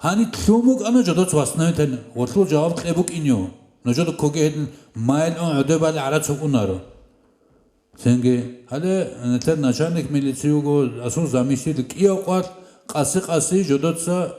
гьани лъун букӀана жодоц васнавитан, гъолъул жаваб кье букӀинев. Нужеда ккоги гьедин майилъун гӀодобали гӀарац вукӀунаро. Цинги, гьале, нилъер начальник милиции вуго, асул заместитель кӀияв къвалъ, къаси-къаси жодоца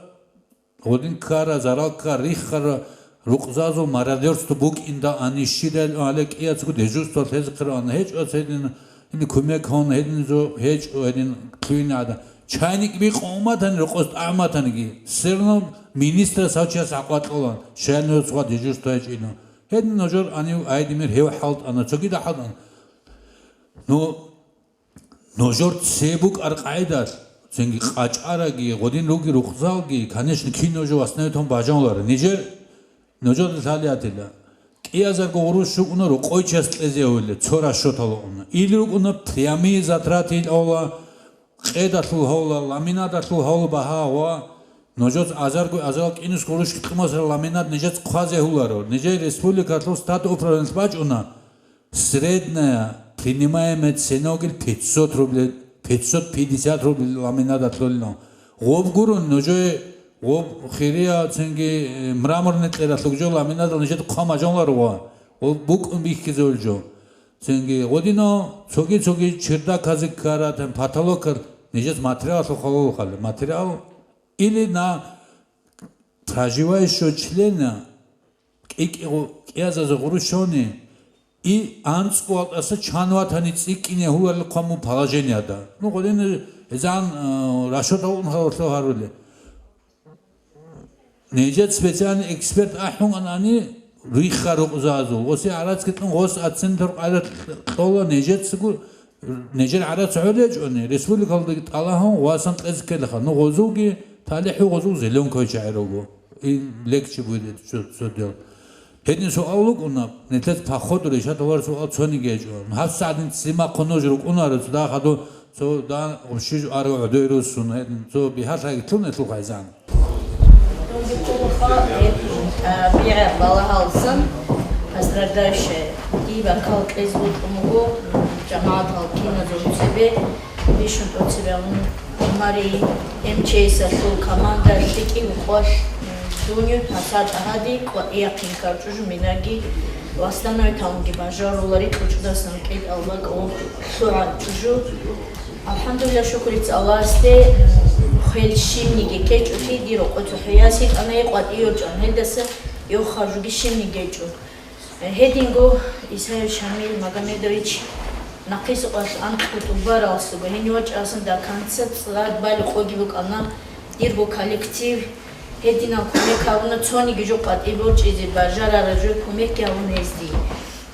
Гъодин ккара, зарал ккар, риххара, рукъзазул мародерство букӀинда ани щидал гьале кӀияцго дежурство лъезехъе ран гьечӀо, цедин, ин кумек гьавна гьедин зо гьечӀо, гьедин лъугьине гӀадан. Чайник бикъун уматани, рокъос тӀагӀматаниги, все равно министр сав чияс гӀакъуатлъулан, чайнуяс ва дежурство гьечӀилан. Гьедин нужер анив Айдемир гьев хӀалтӀана, цогида хӀалтӀана. Ну, Нужер цебукӀар къайдалъ, цинги къачӀараги, гъодин руги рукъзалги, конечно, кино жо васнавитун бажанлара. Нижер, нужер лъалиятила. КӀиязарго гъурущ рукӀуна рукъойчияс кьезе гьавила, цо расчетала уна. Ил рукӀуна прямые затраты ил авла, къедалъул гьавла, ламинадалъул гьавла багьа ва нужер азарго азал кӀинус гъурущ кьумасра ламинад нижец хъвазе гьуларо. Нижер республикалъул стат управлениялъ бачӀуна. Средняя принимаемая цена вугел пятьсот рублей, пятьсот пятьдесят рублей ламинада лъолилан. Гъоб гурун нужее, гъоб хирия цинги, э, мраморный кьералъуг жо ламинада нужеда хъван бажанларуга, гъоб букӀун бихьизавул жо. Цинги гъодинав цоги-цоги чердаказе ккаратан, потолокал нижес материаллъун халал хъали. Материал или на проживающего члена кӀикӀи гъу-, кӀиязазе гъурущ щони, и анцӀго валтӀаса чан ватани цӀикӀкӀине гьуларел хъван мун положениеда. Ну, гъодин гьезан, э, расчетал ун гьалалъув гьарули. Нижец специальный эксперт ахӀун анани, рихха рукъзазул. Гъоси гӀарацги кьун, гъос ацин туркъайда кьола нижецго, Нижер гӀарац гӀолечӀони, республикалдаги тӀалаб гьабун васан кьезе ккелаха. Ну, гъозулги, талихӀу гъозул зеленкой чагӀи руго. И легче будет цо, цо дел. Гьедин суал рукӀуна, нилъец походу решать гьавар суал цониги гьечӀо. ГьабсагӀатин цӀимахъ нуж рукӀунаро, цо дагь хадур, цо дагь общежитие арав гӀодой руссуна, гьедин цо бигьалъайги лъун гьелъул хайзан. БигӀа балагьалсан. Поздравляющая. Дие баркала кьезе бокьун буго, м, жамагӀатал киназул цебе, бищун тӀоцебе гьавун, ГӀумари, МЧС-алъул команда, лъикӀи гьукъуалъ, м, дуню, пасат агьади, къватӀи яхъин ккарчӀужу минаги, вастанавиталунги бажарула рикьучӀудасан кӀетӀал бакӀ лъугӀа чӀужу. АлхӀамдулилла, шукурица Аллагьасде, м, хвел щибниги ккечӀолъи, дир рокъо цохӀияс гьитӀана, къватӀи йорчӀан, гьелдаса йохаржуги щибниги гьечӀо. Гьединго Исаев Шамил Магомедович нахъисеб къоялъ анкьго тӀубараласаго гьенив вачӀарасан до конца цӀад балигӀ къоги букӀана дирго коллектив. Гьединал кумек гьабуна, цониги жо къватӀиб борчӀизе бажарараб жо кумекги гьабуна гьезде.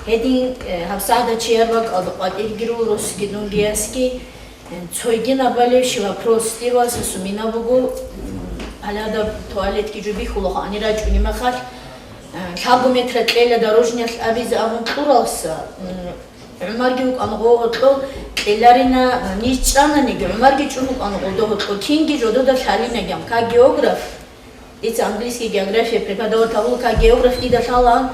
Гьедин, э, гьабсагӀат чияр бакӀалда къватӀирги ру, росги дунги ясги. Цойги набалевщи вопрос, дир васасул мина буго, м, палада туалетги жо бихьулаха, гьанир рачӀунеб мехалъ, э, лъабго метра кьела дорожниялъ абизе абун кьуралса, м, ГӀумарги вукӀана гъо гьоркьов, кьеларина, ниж чӀананиги, ГӀумарги чӀун вукӀана гъодо гьоркьов, кинги жодода лъалинагиян, как географ. Дица английский география преподавать гьабула, как географ дида лъала,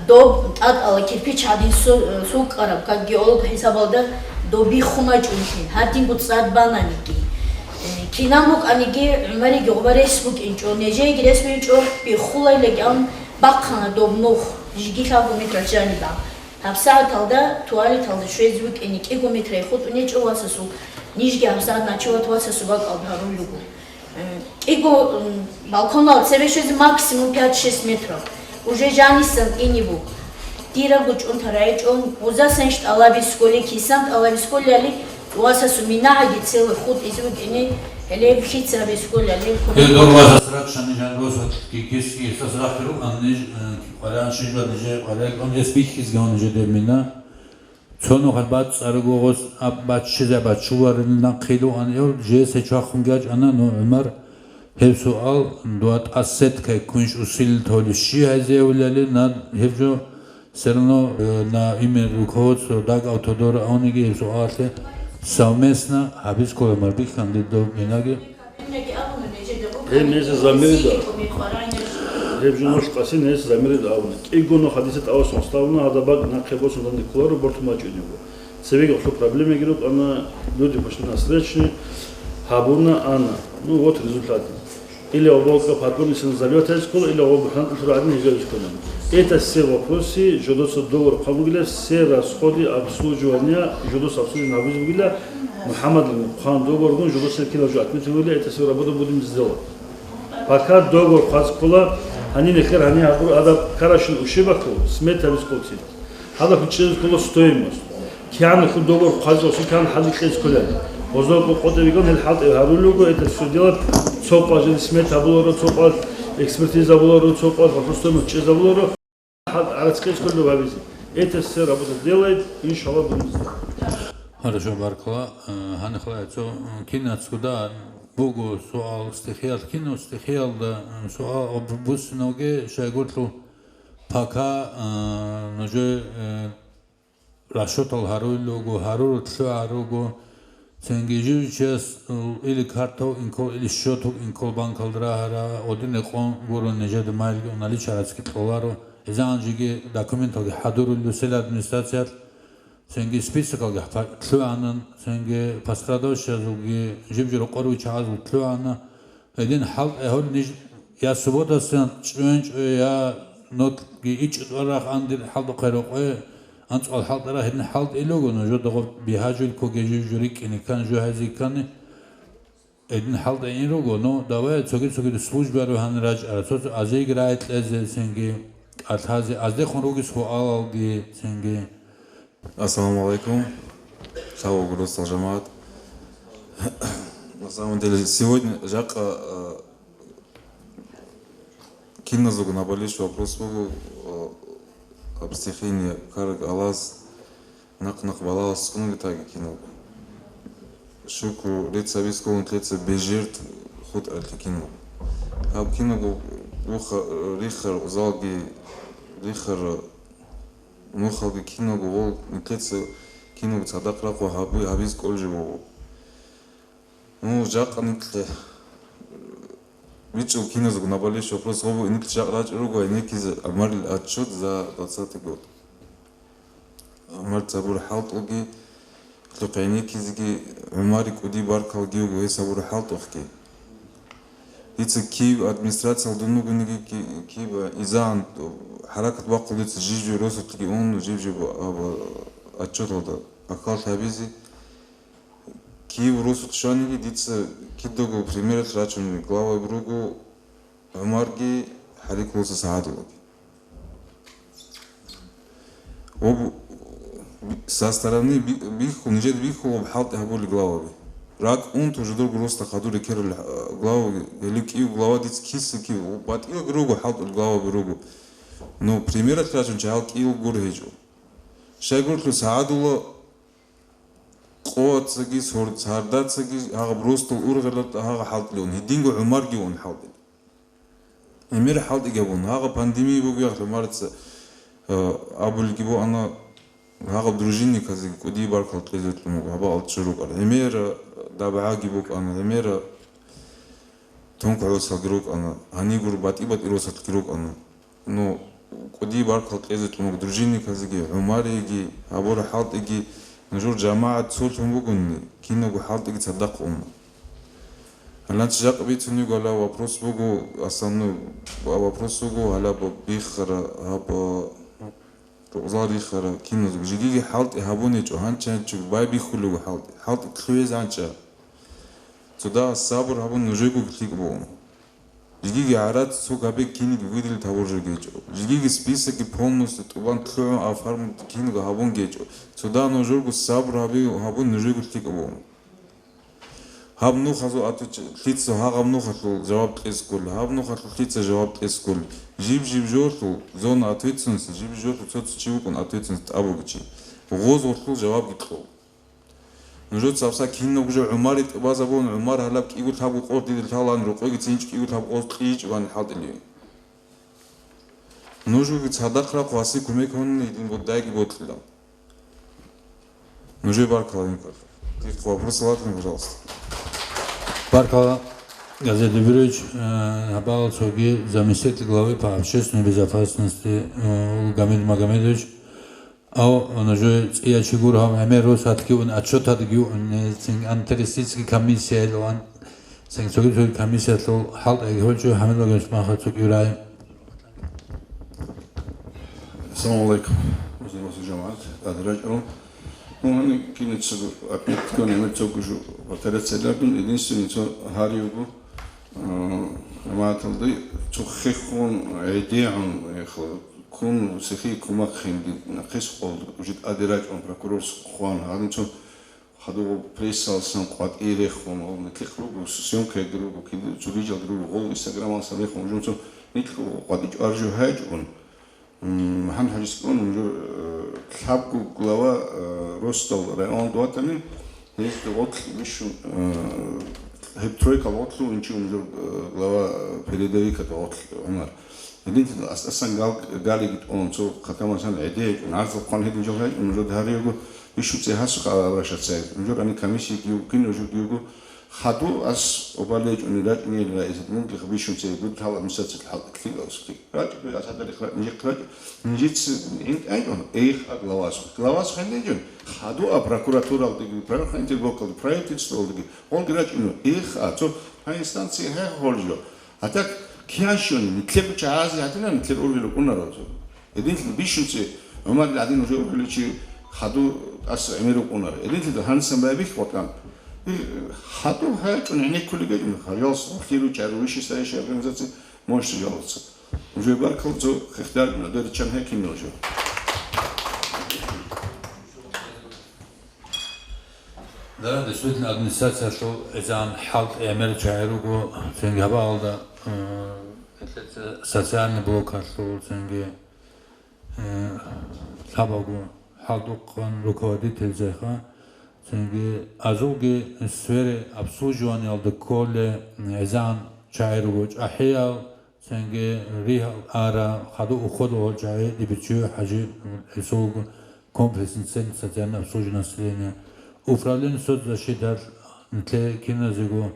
доб тӀатӀала кирпич гьадин су-, сукӀараб, как геолог хӀисабалда доб биххун бачӀунлъи, гьадинго цӀад бананиги. Э, кинан букӀаниги, ГӀумариги гъоба рес букӀинчӀо, нижееги рес бугинчӀо, биххулайлаги абун бахъана доб нух, жиги лъабго метр жаниб. ГьабсагӀаталда туалеталда щвезе букӀине кӀиго метрай хутӀун гьечӀо васасул, нижги гьабсагӀат ночевать васасул бакӀалда гьарулел руго. Э, кӀиго, м, балконал цебе щвезе максимум пять-шесть метров. Уже жанисан ине буго. Дирабго чӀун тарайчӀун, гъузасан иш тӀалабисколи, кисан тӀалабисколали, васасул минагӀаги целый хутӀизе букӀине, гьеле лъица бисколали. Гьел дор васас раччани жанросат кикиски ихсас рахъи рукӀан ниж, э, къваригӀан щиб ва нижер къваригӀун гьес бихьизги гьанже деб мина. Цо нухалъ бацӀцӀараго гъос аб баччизе бачуларилан нахъе лугьан ил, жесде чвахун гьечӀана, ну, ГӀумар, гьеб суал, дуа тӀасеткай кунш усилил толи щи гьайзе явлали, на гьеб жо, все равно, э, на имя руководства ДАК «Автодор» авниги гьеб суалалъе совместно гьабиз ккола марбихьан дидав минаги. Гьеб нижеца замирида. Гьеб жо нух къасин гьес замирида абуна. КӀиго нух гьадиса тӀавасун ставна, гьадаб бакӀ нахъе босун данде кколаро бортун бачӀунего. Цебеги гьелъул проблемаги рукӀана, люди пошли навстречу, гьабуна, ана. Ну вот результат. Или оболка подпольный сензалиотайз ккола, или оболка хӀантӀлъур гӀадин гьижарис ккола. Это все вопросы, жодоца договор хъван бугила, все расходы обслуживания, жодоца обслуживание гьабиз бугила, МухӀаммад хъван договоргун жодоца кинал жо отметил бугила, это все работа будем сделать. Пока договор хъваз ккола, гьанин эхер гьанин гьабур адаб карашин ушибахъу, смета бискулцин. Гьадаб хӀучӀезе ккола стоимость. КигӀан хьул договор хъвазесулъ кигӀан хӀаликьезе кколел. Гъозда къо-, къотӀи биган гьел хӀалтӀи гьарулел руго, это все дело цо къважин смета гьабуларо, цо къвал экспертиза гьабуларо, цо къвал хӀалху стоимость чӀезабуларо. ХӀал-, гӀарацкьезе кколел гьабизе. Это все работа делает, иншалла, будем знать. Хорошо, баркалла. Э, гьанихъла цо, э, кинацгуда буго суал стихиялъ. Кинав стихиялда, э, суал об-, буссиналги шайгурлъу пока, э, нужее, э, расчётал гьарулел руго, гьарур лъугӀа руго, цинги жив чияс, э, или картав инкол, или счётук инкол банкалда рагьара, один рекъон гуро нижеда майлги наличие гӀарацги кьоларо, изагӀан жеги документалги хӀадурулел русел администрациялъ, цинги списокалги хӀа-, лъугӀанан, цинги пострадавшазулги жиб-жиб рокъор виччагӀазул лъугӀана, Гьедин хӀалтӀи гьавулин иш я субботасан чӀвен-чӀве, я нотги ичӀ тӀварах андир хӀалтӀухъе рокъове анцӀкъвал хӀалтӀарах гьедин хӀалтӀи луго, нужеда гъоб бигьа-жуйилккоги жив-жур рикӀкӀине ккани, жо гьезие ккани, гьедин хӀалтӀи ин руго, ну, давай цоги-цогида службаро гьанир рачӀара, цо-цо азейги рагӀи кьезе цинги, кӀалъазе, аздехун руги суалалги цинги. Ассаламу алейкум. Сау буго, росдал жамагӀат. На самом деле, сегодня жакъа, э, киназего наболевший вопрос буго, э, об стихийный карг алаз, нахъ-нахъ балагьалъ цӀунги таги кинаб. Шуку, леца вискулун леца без жертв хутӀаралъе кинаб. Гьаб кинабго буха, э, рихар залги, рихар Нухалги киналго вол, нилъеца киналго цадахъ рахъу гьаби-, гьабиз кӀолжи вуго. Ну, жакъа нилъе бичӀчӀул киназго набалищ вопрос гъобу иниклъи жакъ рачӀа руго гӀенеккизе ГӀумарил отчет за двадцатый год. ГӀумар цабур хӀалтӀулги, лъухъ гӀенеккизеги, ГӀумари кӀуди баркалги вуго гьес гьабур хӀалтӀухъги. Дица Киев администрациялда дун вугониги, Ки-, Киев изагӀан хӀаракат бахъул дица жив-жив росулъги ун, жив-жив аб-, отчеталда ахӀаллъи гьабизе. Киев росулъ щваниги, дица кидаго примералъ рачун главаби руго ГӀумарги ХӀарикуласа СагӀадуллаги. Ва бу-, би-, со стороны би-, бихьул, нижеда бихьулаб хӀалтӀи гьабулел главаби. РакӀ унту жидерго росда хадур рекерал, а, главаби, гьеле кӀиев глава дица киса кив, батӀиялги руго, хӀалтӀул главаби руго. Ну, примералъ рачун чагьал кӀиел гур гьечӀо. Щайгурелъул СагӀадулла къояцаги, сор-, сардацаги гьагъаб росдал ургъелалда гьагъа хӀалтӀилев ун, гьединго ГӀумарги ун хӀалтӀил. ГӀемер хӀалтӀиги гьабун, гьагъа пандемия бугеб ахӀлу марца, э, абулги буана, гьагъаб дружинниказеги кӀудияб баркал кьезе кьун буго, гьабал чӀурукӀар. ГӀемер, э, дабгӀаги букӀана, гӀемер, э, тонкогӀурсалги рукӀана, гьанигур батӀи-батӀи росалъги рукӀана. Ну, кӀудияб баркал кьезе кьун буго дружинниказеги, ГӀумариеги, гьабура хӀалтӀиги, нужер жамагӀат цолъун бугони, кинабго хӀалтӀиги цадахъ уна. Гьаланчи жакъа бицунеб гала вопрос буго, основной вопрос буго, гьалаб биххара, гьаб рукъзал рихара, киназго. Жигиги хӀалтӀи гьабунечӀо, гьанчи-гьанчи байбихьулего хӀалтӀи. ХӀалтӀи лъугьез гьанчӀа. Цо дагьа сабур гьабун нужего лъикӀ бугун. Жигиги гӀарац цо габе киниги выделить гьабуржо гьечӀо. Жигиги списокги полностью тӀубан лъугӀун оформить киниги гьабун гьечӀо. Цо дагьа нужерго сабур гьаби-, гьабун нужего лъикӀ бугун. Гьаб нухазул отвеч-, лъица гьагъаб нухалъул жаваб кьескули, гьаб нухалъул лъица жаваб кьескули, жиб-жиб жолъул зона ответственности, жиб-жиб жолъул цо-цо чи вукӀун ответственность тӀабуги чи. Гъоз гъолъул жавабги кьол. Нужер цабса кинабго жо ГӀумари тӀубазабун, ГӀумар гьалаб кӀиго лъабго къоз дида лъалан, рокъойги цинчӀ кӀиго лъабго къоз кьижичӀ ван хӀалтӀилин. Нужгоги цадахъ рахъу гьаси кумек гьунни гьедин бодайги бокьила. Нужер баркала, Инкар. Дихъ вопрос латин, пожалуйста. Баркала, Газет Дубирович, э, гьабал цоги заместитель главы по общественной безопасности, э, Гамид Магомедович. Ав, нужер цӀия чи гур гьав гӀемер росатги ун, отчетатги ун, э, цин антитеррористический комиссия илан, цин цоги-цоги комиссиялъул хӀалтӀаги гьолчӀо гьамил вагаш маха цукӀи рай. Ассаламу алейкум. Муслим, муслим жамагӀат, тӀаде рачӀарал. Ну, гьаниб кинеца отметка, немецо гужу повторяться лардун, единственный цо гьари вуго, э, жамагӀаталда цо хехун, гӀедегӀун, эхо, кун сихи кумак хинги, нахъис къолд, уже тӀаде рачӀун, прокурорс хъван, гьаниб цо хадув прессалсан къватӀи рехун, гьав нилъехъ руго, съемкаги руго, кида цо рижалги руго, гъол Инстаграмалсан рехун, жо цо нилъ къватӀи чӀваржу гьайчӀун. М, гьан гьанис кӀун, жо, э, лъабго глава, э, росдал район дуатани, гьезда гъорлъ бищун, э, гьеб тройкал гъорлъ инчи жо, э, глава, э, передовика гъорлъ ГӀумар. Гьединлъидал ас-, асан гал-, галиги тӀун, цо хъатамасан гӀедегӀи, нарзал хъван гьедин жо гьайчӀун, жо гьариего, бищун цӀе гьасухъ ала абрашацай. Жо рани комиссия гиугин, жо гиуго, хаду ас обалечӀуни рачӀунел раисат, мунги бищун цӀе, буд гьал администрациял хӀалтӀи лъикӀал сутик. РачӀи, ас гьадарихъ ра-, нижихъ рачӀи, нижица гӀинтӀайчӀун, эйх а главасухъ. Главасухъ гьединчӀун, хаду а прокуратуралдеги, правоохранитель бокалда, правительстволдеги, гъолги рачӀуну, эйх а, цо гьа инстанция гье гьолжо. А так, киян щун, нилъер чагӀази гьатӀина, нилъер ургъи рукӀунаро. Эдинлъи бищунци ГӀумарил гӀадин уже ургъиличи хаду тӀаса гӀемер рукӀунаро. Эдинлъи гьансан байбихь ватӀан. Хаду гьайчӀун гӀенеккулигачӀун, пожалуйста, гьалъиру чару вищестоящая организация, можете жаловаться. Уже баркал цо хехтаргуна, дер чан гьекин уже. Да, действительно, администрациялъул гӀезегӀан хӀалтӀи гӀемер чагӀи руго, цинги гьабаалда, э, социальный блокалъул, цинги, э, лъабаго хӀалтӀухъан руководительзеха, цинги азулги сфере обслуживаниялда кколе гӀезегӀан чагӀи руго чӀахӀиял, цинги ригьал ара, хаду уходовал чагӀи Дибичиев ХӀажи, гьесул комплексный центр социального обслуживания населения, управление соцзащиталъ нилъее киназего,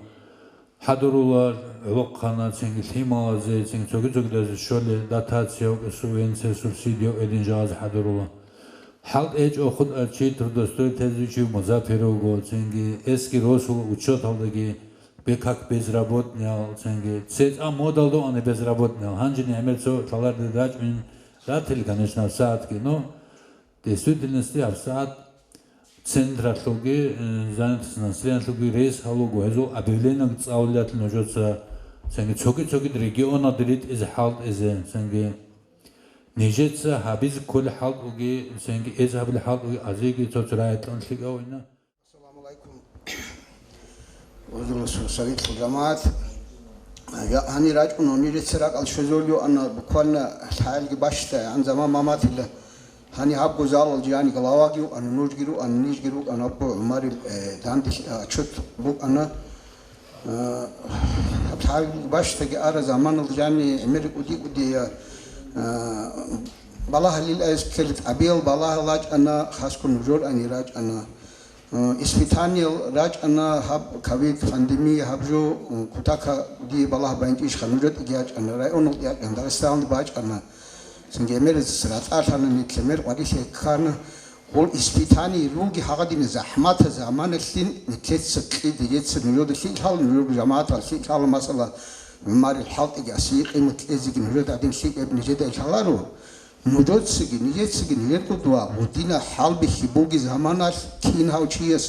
хӀадурула гӀолохъанацинги лъималазецин цоги-цогидазе щолел дотация, субвенция, субсидия гьедин жагьаз хӀадурула. ХӀалтӀи гьечӀо хутӀа чи трудоустроить гьезучив музапир вуго, цинги эсги росула учеталдаги бе-, как безработныял, цинги цецӀан модалда ана безработныял. Гьанжи гӀемер цо лъаларда рачӀун ратил, конечно, гьабсагӀатги, но действительности гьабсагӀат централъулги, э, занятость населениялъулги рес гьалуго, гьезул объявлениялги цӀалулелъул нужеца, цинги цоги-цогид регионалде ритӀизе хӀалтӀизе, цинги нижеца гьабизе кколеб хӀалтӀуги, цинги эз гьабулеб хӀалтӀуги азиги цо-цо рагӀи кьун лъикӀав ина. Ассаламу алейкум. Гьудулас советлъул жамагӀат. Я, гьанир рачӀун, гьанир рецц ракӀал щвезулев ана, буквально лъаялги бащдагӀан заман маматила. Гьанир гьабго залал жани главаги вукӀана, нужги рукӀана, нижги рукӀана, абго ГӀумарил, э, данде, э, отчет букӀана. Э, гьаб лъаялги бащдагӀан ара заманалда жани гӀемер кӀуди-кӀудия, э, балагьалил аскел тӀабиял балагьал рачӀана, хасго нужер гьанир рачӀана. Э, испытаниел рачӀана гьаб ковид пандемия гьаб жо, э, кутака дие балагь байинчӀищха, нужетӀаги ячӀана, районалда ячӀана, Дагъистаналда бачӀана. Цинги гӀемерас ратӀалъана, нилъ гӀемер къварилъи ккана. Гъол испытание руги гьагъадина захӀматаб заманалъин нилъеца кьезе, нилъеца нужеда лъикӀ лъала, нужерго жамагӀаталъ лъикӀ лъала, масала, ГӀумарил хӀалтӀиги, асие къимат кьезеги нужеда гьадин лъикӀаб нижеда лъаларо. Нужецаги, нижецаги, нижерго дова гьудина хӀалбихьи буги заманалъ, кин гьав чияс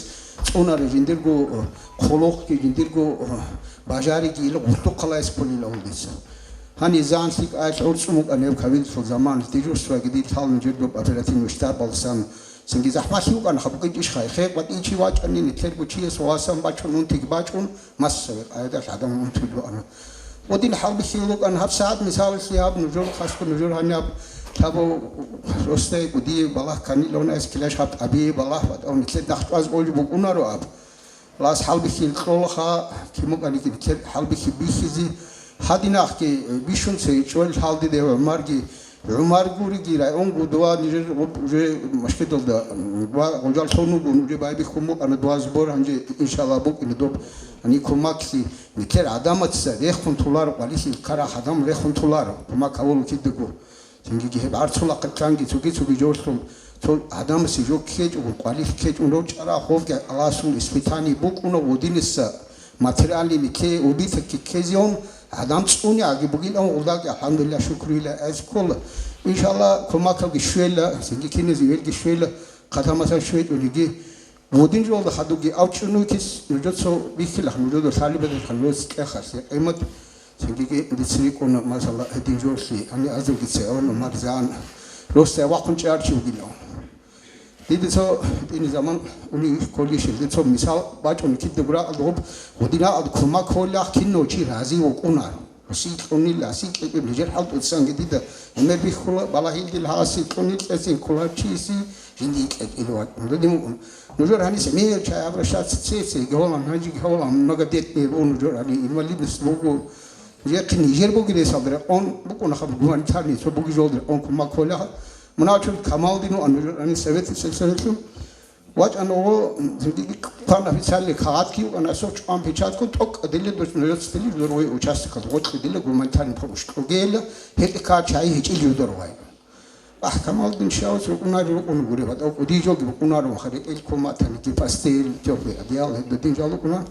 цӀунаро жиндирго, э, хъулухъги, жиндирго, э, бажариги ила гъуллъухъалайс кколила гьудица. Гьанизан лъикӀай гӀурцӀун букӀана гьеб ковидлъул заман, дежурствоги дир лъала нужерго оперативный штабалсан, цинги захӀмалъи букӀана, гьаб букӀинчӀищха, хе къватӀив чи вачӀани, нилъерго чияс васан бачун, унтиги бачӀун, Массаве къайдалъ гӀадамал унтулел руана. Ва дин хӀалбихьи рукӀана гьаб сагӀат, мисалалъе, гьаб нужер хасго нужер гьаниб лъабав росдайгу дие балагь кканилан, эс килаш гьаб тӀабие балагь ватӀав нилъер нахъ чӀваз олеб букӀунаро аб. Лас хӀалбихьи кьолаха, кимукӀаниги нилъер хӀалбихьи бихьизе, гьадинахъги бищун цей чӀвел лъалдиде ГӀумарги ГӀумар гуриги, район гудуа нижер гъуб уже машгидалда, м, ва гъужал лъун вугун, уже байбихьун букӀана дуа сбор, гьанже, иншалла, букӀине доб гьани кумаклъи, нилъер гӀадамаца рехун толаро, къвалилъи ккарах гӀадам рехун толаро, кумак гьавулун кидаго. Цинги гьеб гӀарцул ахъа чанги цоги-цоги жорлъун, цо гӀадамасе жо ккечӀого, къвалилъ ккечӀун рорчӀарах, гьовги Аллагьасул испытание букӀуна гъудиниса. Материальный нике убиток ккезеун, гӀадам цӀуни аги бугилан гъулдаги, алхӀамдулилла, шукру ила эз ккола. Иншалла, кумакалги щвела, цинги киназе велги щвела, хъатамасан щвечӀониги. Гъудин жолда хадуги авчӀунукис, нужецо бихьилах, нужеда лъалебедалъ нужец кӀехалъе къимат, цинги дица рикӀкӀуна, масала, гьедин жолъи, гьани азулги цеон, марзан, росда вахъун чӀарчи вугилан. Дида цо тӀине заман уни кколищел, дида цо мисал бачӀун кидаго ракӀалда гъуб, гъудин ракӀалда кумак кколахъ кинав чи рази вукӀунар. Росил кьунил, асил кьечӀеб нижер хӀалтӀуцанги дида гӀемер бихьула, балагьилдил гьасил кьунил кьецин кколарчиясе жиндие кьечӀел вачӀун. Дадин вукӀун. Нужер гьаниса мер чай обращаться цеце, гьолан, гьанжи гьолан, многодетные бу нужер гьани, инвалидность буго. Жехъин нижер бугеб ресалда рекъон букӀуна хаб гуманитарный цо бугеб жолда рекъон кумак кколахъ. Муначун Камалдин ван, нужер гьани Советский Союзалъул вачӀана гъо, цинги кван официальный кагъатги вукӀана, асухъ чӀван печаткун, тӀокӀ диле дос нужецалъе диле журой участкал гъоркье диле гуманитарный помощь кьогейила, гьелъ ккар чай гьечӀил жудар гъай. Ахкамал дин щавас рукӀунари рукӀуна гури, ва тӀокӀ дижоги рукӀунаро, ва харитӀил куматаниги, постель, тёплый одеял, гьеб дин жал рукӀуна.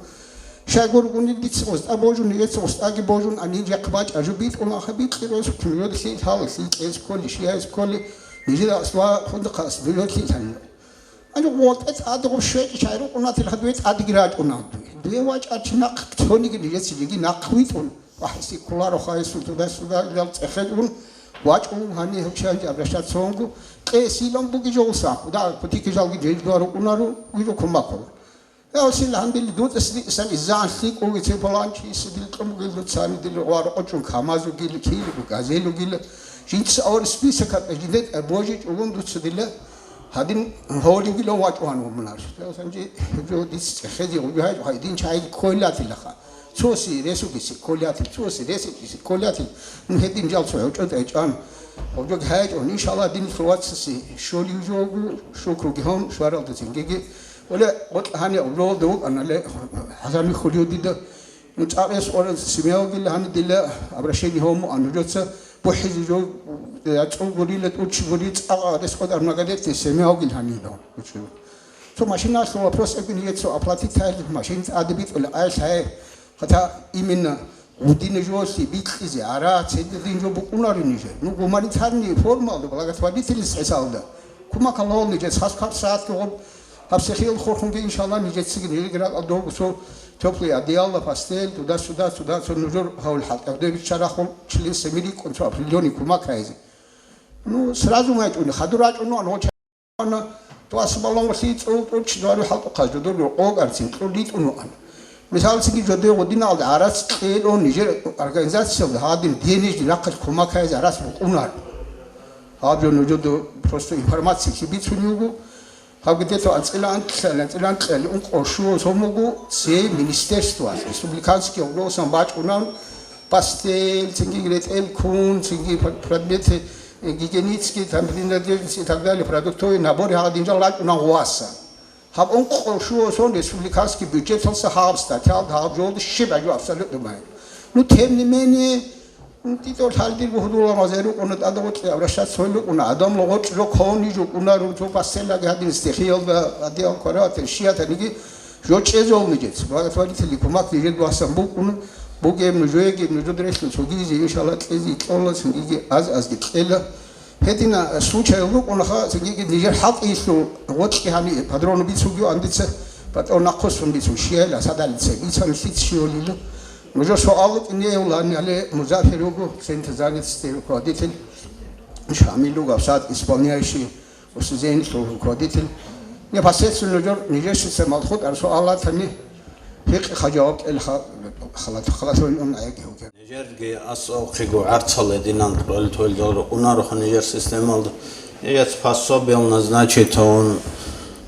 Щайгургуни диц устӀа божун, нигец устӀаги божун, анин жахъ бачӀа жо битӀун, аха битӀи рос, кумиёд лъил гьал, лъил кьез кколи, шияс кколи, нижер асла хундахъас дуё лъил гьанна. Ани гъотӀе цӀадагъу щвечӀи чай рукӀунатил хадуе цӀадиги рачӀуна. Дуе вачӀа чи нахъ цониги нижеца жеги нахъ витӀун. Ва хӀисиккуларо хайсул туда-сюда илал цӀехечӀун, вачӀун гьани гьучанги обращаться цонгу, кьесилан буги жолса, да, кутики жалги жеги дуа рукӀунаро, буги жо кумакула. Я Васил, алхӀамдулилла, дуца сисан изан лъикӀуги цепаланчи сидил кьумугил дуцани дил гъвар къочун камазугил, килигу газелугил, жинца авар список хатӀа жидет божи чӀугун дуца дила, гьадин гьолигилан вачӀугьан вумунар. Я Васанчи, жо диц цӀехезе гъуби гьай, гьай дин чай кколатилаха. Цоси ресукиси кколятил, цоси ресикиси кколятил, ну, гьедин жал цо гьочӀо тӀечӀан. Гьобжоги гьайчӀун, иншалла, дин лъувацаси щолив жогу, шукруги гьон, шваралда цингиги. Оле, гъотӀ гьани гьобжолда вукӀана, ле, хӀазани хулио дида. Ну, цӀакъ рес къваран семья вугила гьаниб дила обращение гьомуан, нужеца бухӀизе жо, я цӀул гурила, тӀучи гури, цӀакъ рес къваран многодетная семья вугила гьаниб. Цо машиналъул вопрос эбин, ецо оплатить гьайли машин тӀаде битӀула, ай лъай, хата именно гъудина жолъи бикьизе, ара, цедидин жо букӀунари нижер. Ну, гуманитарный формалда, благотворительность хӀисалда. Кумакалал нижер, хас кар сагӀатги гъоб, гьаб сехиялда хурхунги, иншалла, нижецаги, нижеги ракӀалда догусо тёплый одеяло, постель, туда-сюда, сюда, цо нужер гьавул хӀалтӀи. Гьаб дой биччарахъул член семьи рикӀкӀун цо определённый кумак гьайзе. Ну, сразу майчӀуни, хадур рачӀуну, ан гъоча Ана, то асбалан валъи цӀул тӀуч дугьару хӀалтӀухъа жодор рокъоб арцин кьур ритӀун вуан. Мисалцинги, жодой гъудиналда гӀарац кьелон нижер организациялда гьадин денежный рахъалъ кумак гьайзе гӀарац букӀунар. Гьаб жо нужеда просто информация бицунев вуго. Гьаб где-то анцӀила анкьлъали, анцӀила анкьлъали ункъо щуго сом вуго цей министерствоялъ, республиканский гӀолосан бачӀунан, постель, цинги ретӀел ккун, цинги пр-, предметы, э, гигиенические, там, принадлежности и так далее, продуктовый набор гьадинал рачӀунан гъвасан. Гьаб ункъо щуго сон республиканский бюджеталса гьаб статьялда гьаб жолда щиб гӀажу абсолютно май. Ну, тем не менее, ну, тӀитӀор лъалдирго гьудула мазай рукӀуна, тӀада гъоркье обращаться гьой рукӀуна, адамла гъоркь жо ккони жукӀуна, рунту пасселаги гьадин стихиялда, адиял кварател, шиятаниги жо чӀезол нижец. Благотворительный кумак нижер дуасан букӀун, бугеб нужеги, нужуд релълъун цогизе, иншалла, кьезе кьола, цинги аз-азги кьела. Гьедина случай рукӀунаха, цинги нижер хӀалтӀилъул гъоркье гьани патрону бицуги андица, патрон нахъусун бицун, шияйла садалица, бицан лъиц щиолила. Нужер суал кӀинеяв лан, але Музафир вуго, центр занятости руководитель, Шамил вуго, Абсад исполняющий, Усузейнлъул руководитель. Непосредственно нужер нижешица малхутӀар суал ратани, гьикъиха жаваб кьел ха-, халат-, халатван ун гӀеги вугев. Нижерги асухъего гӀарцал гьединан кьолел-толел рукӀунароха нижер системалда. Нижец пособиял назначить тавун,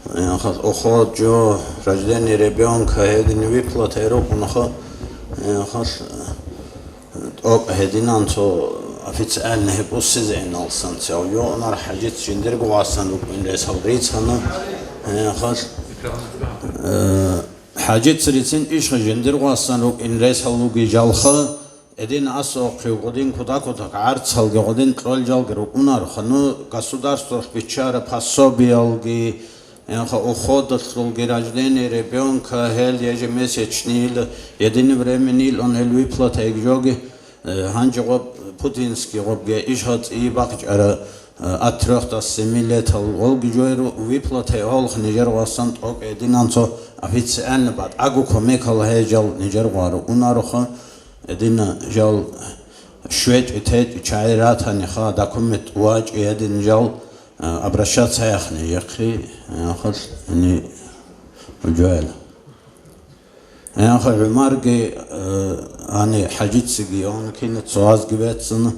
э, хал уход жо, рождение ребёнка, гьедин выплата рукӀунаха, э, хал, э, тӀокӀ гьединан цо официальный гьеб уссизегӀинал санциял. Йоанар ХӀажиц жиндирго васан рукӀин ресал рицана, э, хал, э, ХӀажиц рицин ишха жиндирго васан рукӀин ресал вуги жалха, Эдин асухъев гъудин кутакутак гӀарцалги гъудин кьолжалги рукӀунароха, ну, государстволъ биччара пособиялги, яха уходалъулги, рождение ребёнка, гьел ежемесячнийил, единовременныйлъун гьел выплата игжоги, э, гьанже гъоб путинский гъобги ишгьа цӀийи бахъчӀара, э, от трёх до семи летал гъолги жойру выплата гьолх нижер васан тӀокӀ эдинан цо официально батӀаго кумекал гьежал нижер гъару унароха. Эдина жал щвечӀи-течӀи чагӀи ратаниха, документ вачӀи гьедин жал, а, обращаться яхни яхъи, яхал, яни, жугьел. Яха ГӀумарги, э, ани ХӀажицаги, он кина цоазги беццана.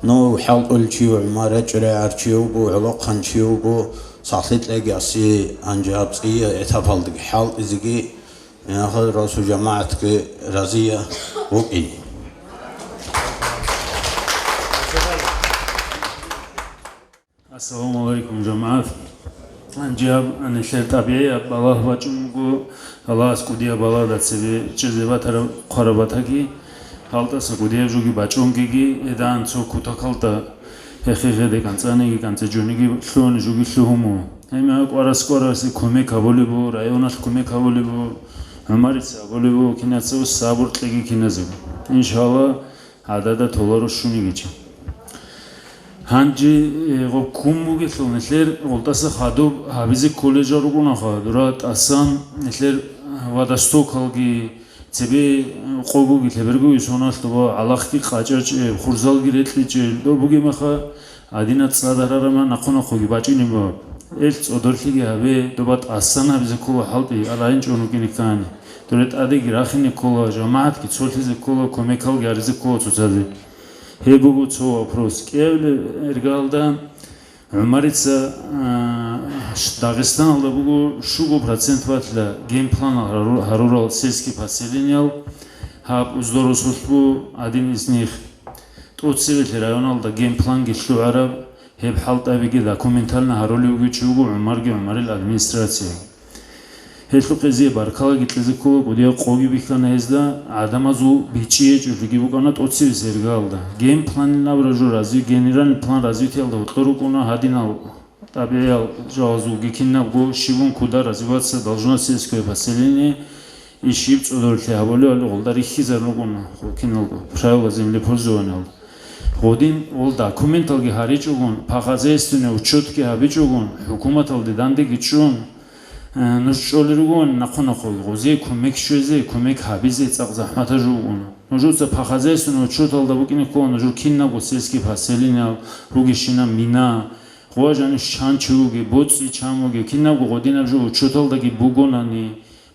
Ну, хӀалтӀул чи ГӀумар речӀрегӀар чи вуго, гӀолохъан чи вуго, сахлъи кьеги аси анжи гьаб цӀия этапалдаги хӀалтӀизеги, Яхал расул жамагӀатги разия вукӀине. Ассаламу алейкум, жамагӀат. Анжи гьаб нилъер тӀабигӀияб балагь бачӀун буго, Аллагьас кӀудияб балагьда цебе чӀезе батараб хъвараб батаги, хӀалтӀаса кӀудияб жоги бачӀунгеги, эдан цо кутакалда гьехе-гьеде кӀанцӀаниги, кӀанцӀи жониги лъугьун жоги лъугьун буго. Гьемия кӀварас-кӀварасе кумек гьабулеб буго, районалъ кумек гьабулеб буго, ГӀумарица гьабулеб буго, кинаца ус сабур кьеги киназего. Иншалла, гӀадада толаро щунигичи. Гьанже, э, гъоб ккун бугелъул нилъер гъултӀаса хадуб гьабизе колледжал рукӀунаха, дура тӀасан нилъер водостокалги, Цебе, э, къо бугелъе, бергоги соналъ доба гӀалахъги къачӀачӀеб, хурзалги рекьичӀеб, доб бугебмаха, гьадинаб цӀад гьарараб нахъо-нахъоги бачӀинеб баб. Эл цӀодорлъиги гьабе, доба тӀасан гьабизе ккола хӀалтӀи, алаинчӀун рукӀине ккани. Доре тӀадеги рахине ккола, жамагӀатги цолъизе ккола, кумекалги гьаризе ккола цоцазе. Гьеб буго цо вопрос. КӀиабилеб иргалда, ГӀумарица, а, Дагъистаналда буго щуго процент ватила генплан гьару-, гьарурал сельский поселениял, гьаб Уздорусулъ бу один из них. ТӀоцебелъи районалда генпланги лъугӀараб, гьеб хӀалтӀабиги документально гьарулев вугев чи вуго ГӀумарги ГӀумарил администрация. Гьелъухъ гьезие баркалаги кьезе ккола, кӀудияб къоги бихьана гьезда, гӀадамазул бичӀчӀи гьечӀолъиги букӀана тӀоцебесеб иргаялда. Геймпланилан абураб жо разви-, генеральный план развитиялда гьоркьор рукӀуна гьадинал тӀабигӀиял жалазулги кинабго, щиб куда развиваться должно сельское поселение, и щиб цӀодорлъи гьабулебали гъолда рихьизарун рукӀуна киналго правила землепользованиялда. Гъодин гъол документалги гьаричӀогун, по хозяйственный учётги гьабичӀогун, хӀукуматалде дандеги чӀун, Э, нуж чӀолел ругони нахъо-нахъо, гъозие кумек щвезе, кумек гьабизе цӀакъ захӀматаб жо бугони. Нужеца по хозяйственный учёталда букӀине ккола нужер кинабго сельский поселениеял, ругещинаб мина, гъо жанив чан чи вугев, боцӀи чан бугев, кинабго гъодинаб жо учёталдаги бугонани,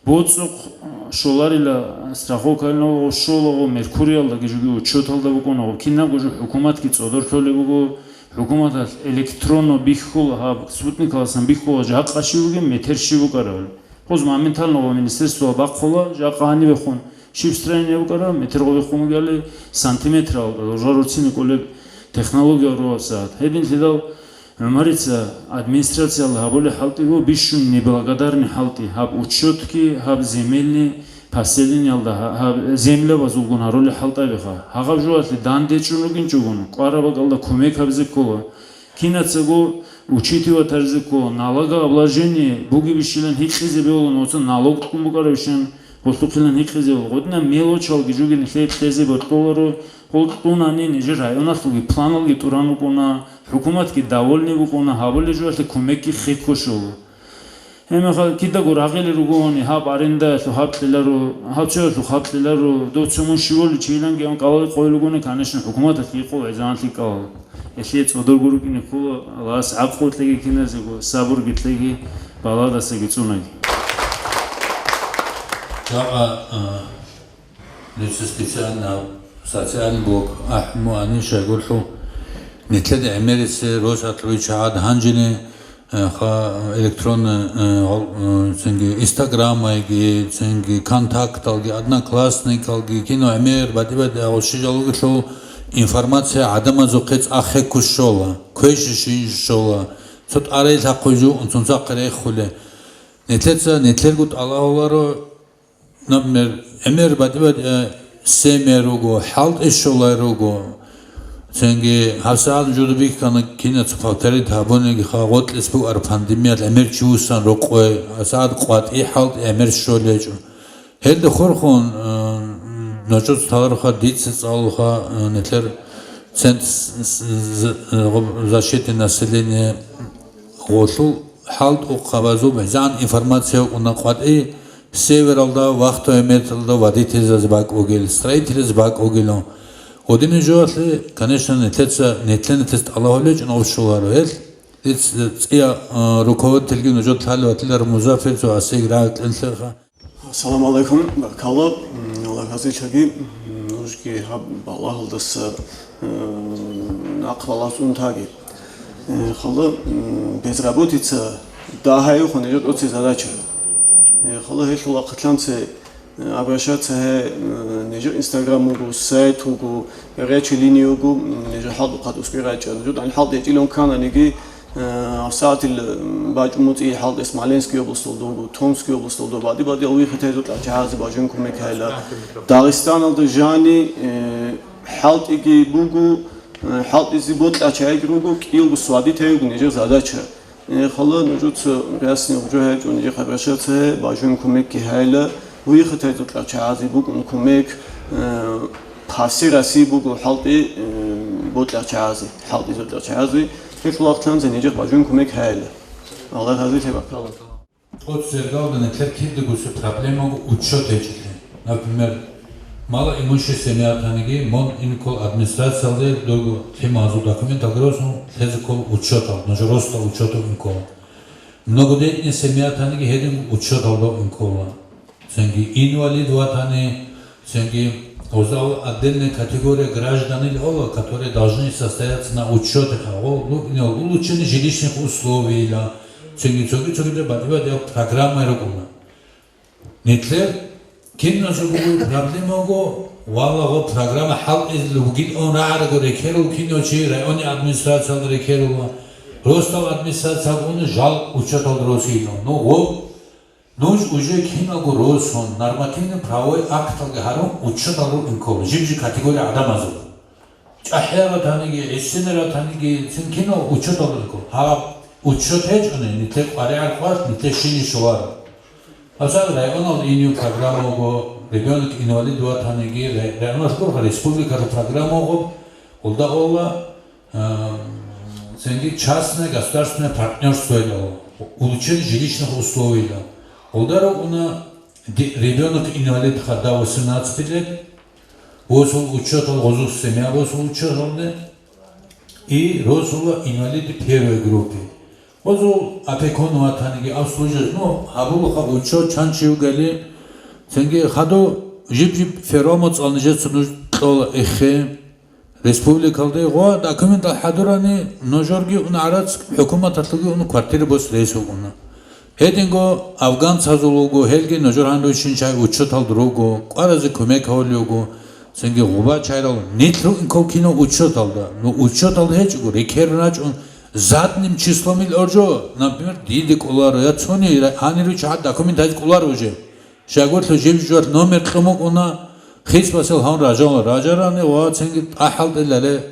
боцӀухъ, э, щоларила страховкаялъул щолаго Меркуриялдаги жоги учёталда букӀунаго, кинабго жо хӀукуматги цӀодорлъолеб буго, ХӀукуматалъ электронно бихьула гьаб, спутникаласан бихьула жакъа щив вугев, метер щив вукӀарав. Гъоз моментально ва министерствоялда бахъула жакъа гьанибехун щиб строение вукӀарав, метер гъобехун вугевали сантиметралда, доржа руцин кӀолеб технология ругьаб сагӀат. Гьединлъидал ГӀумарица администрациялда гьабулеб хӀалтӀи буго бищун неблагодарный хӀалтӀи, гьаб учётги, гьаб земельный поселениялда гьа-, гьаб землябазулгун гьарулел хӀалтӀабиха. Гьагъаб жоялъе данде чӀун рукӀинчӀогун, кӀвараб бакӀалда кумек гьабизе ккола. Кинацаго учитывать гьаризе ккола, налогообложение бугебищилан гьикъизе бегьула, нуца налог кьун букӀарабищан гъолъухъилан гьикъизе бегьула. Гъодинаб мелочалги жоги нилъее кьезе бокьуларо, гъол кьунани нижер районалъулги планалги тӀуран рукӀуна, хӀукуматги довольный букӀуна, гьабулеб жоялъе кумекги хехго щола. Гьебмехалъ кидаго рагъили ругони, гьаб арендаялъул гьаб кьеларо, гьаб цоялъул гьаб кьеларо, дов цо мун щивали чиланги ан кӀалали къойил ругони, конечно, хӀукуматалъ гьикъо гӀезанлъи кӀалал. Гьелъие цӀодорго рукӀине ккола, Аллагьас гӀакълу кьеги киназего, сабурги кьеги, балагьдасаги цӀунаги. Жакъа, а, Нуца специально социальный блок ахӀму ани щайгурлъул, нилъеда гӀемерисе росатлуй чагӀад гьанжине, э, ха, электронный, э, гъал-, э, цинги Инстаграмайги, цинги Контакталги, Одноклассникалги, кино гӀемер батӀи-батӀи гъущи жалугелъул информация гӀадамазухъе цӀахъе ккущола, квешищин щола, цо тӀарай лъахъуй жуун цунцахъе рехуле. Нилъеца нилъерго тӀалаб гьабуларо, Например, гӀемер батӀи-батӀи семья руго, хӀалтӀи щолай руго. Цинги гьабсагӀат жуду бихьана, кинаца повторить гьабуниги ха, гъоркьес букӀар пандемиялъ гӀемер чи вусан рокъой, гьабсагӀат къватӀи хӀалтӀи гӀемер щолечӀо. Гьелда хурхун, э, нучӀуца таларха, дица цӀалулха, э, нилъер центр с-, с-, з-, э, гъоб-, защиты населения гъолъул хӀалтӀухъабазул бегӀзан информация вукӀуна къватӀи, Севералда, вахтовый метралда водительзазе бакӀ бугел, строительзазе бакӀ бугел. Гъодинаб жоялъе, конечно, нилъеца, нилъе-нилъеца тӀалаб гьабулеб гьечӀо, набччуларо гьел. Дица цӀия, а, руководительги нужер лъалев ватилар Музафир цо асиги рагӀи кьеллъиха. Ассаламу алейкум, баркалла. М, Аллагь разилъаги, м, нужги гьаб балагьалдаса, м, нахъ балагьун таги. Э, хала, м, безработица дагьаюха нижер тӀоцебе задача. Э, хала гьелъул ахъалъанце, э, обращаться гье, э, нижер Инстаграм вуго, сайт вуго, горячая линия вуго, м, нижер хӀалтӀухъад ускӀи рачӀа. Нижер дагьал хӀалтӀи гьечӀилан ккананиги, э, гьабсагӀатил, м, бачӀун буцӀи хӀалтӀи Смоленский областалда вуго, Томский областалда вуго, бади-бадиял вихитайзул тӀад чагӀазе бажун кумек гьайла. Дагъистаналда жани, э, хӀалтӀиги буго, э, хӀалтӀизе бокьа чагӀиги руго, кӀиялго сводитайги нижер задача. Э, хала нужеца рясни гъужа гьечӀо, нижер хабаршаца гье, бажун кумекги гьайла, вихитайзул тӀад чагӀазе букӀун кумек, э, по всей России буго хӀалтӀи, э, бокьа чагӀазе, хӀалтӀизул тӀад чагӀазе. Гьелъул вахтанзе нижер бажун кумек гьайла. Аллагь разилъе бакалла. ТӀоцебе иргаялда нилъер кидаго цо проблемаго учёт гьечӀелъи. Например, малоимущий семья таниги, мун инкол администрациялде дурго лъималазул документал грозун лъезе ккол учётал, нужер росдал учётал инкол. Многодетный семья таниги гьедин учёталда инкола. Цинги инвалид ватани, цинги гъозал отдельная категория гражданин ола, которые должны состояться на учёте. Гъо-, ну, ну, улучшение жилищных условий ила, цинги цоги-цогида батӀи-батӀияб программа рукӀуна. Нилъер киназго буго проблемаго, валлагь, гъо программа хӀалтӀизаб бугин он рагӀарго рекерул кино чи районный администрациялда рекерула, росдал администрациялда уна жал учёталда росиилан. Ну, гъо Нуж уже киналго росун, нормативно-правовой акталги гьарун уччадал рукӀин ккола, жиб-жиб категория гӀадамазул. ЧӀахӀиял ратаниги, гӀисинал ратаниги, цин кинал уччадал рукӀин ккола. Гьаб уччад гьечӀони, нилъер къваригӀел къвалъ, нилъер щиб щоларо. Масала, районал инев программа вуго, ребёнок-инвалид ватаниги, рай-, районалъ гурха республикалъул программа вуго, гьелда гьола, а, цинги частное государственное партнёрство илала, улучшение жилищных условий илала. Гьелда ругони де-, ребёнок-инвалид хадув восемнадцать лет, восул учётал гъозул семья, восул учёталде, и росула инвалиды первой группы. Гъозул опекун ватаниги обслуживать, ну, гьабулаха учёт чан чи вугели, цинги хадув жиб-жиб ферма моцӀал нижеца нуж кьола эхе. Республикалде гъо документал хӀадурани, нужерги ун гӀарац, хӀукуматалъулги ун квартира бос рейс вугони. Гьединго афганцазул вуго, гьелги нужер гьанрущин чай учёталда руго, кӀваразе кумек гьавулев вуго, цинги гъуба чайрал нилъ рукӀин ккол кинав учёталда. Ну, учёталда гьечӀого, рекерун рачӀун, задним числом ил оржо, например, диде кӀоларо, я цони ра-, гьанир вичи гьад документ гьайз кӀоларо уже. Щайгурелъул жиб-жиб номер кьун букӀуна, хисбасел гьавун ражала, ражарани ва цинги тӀахӀалтӀилале.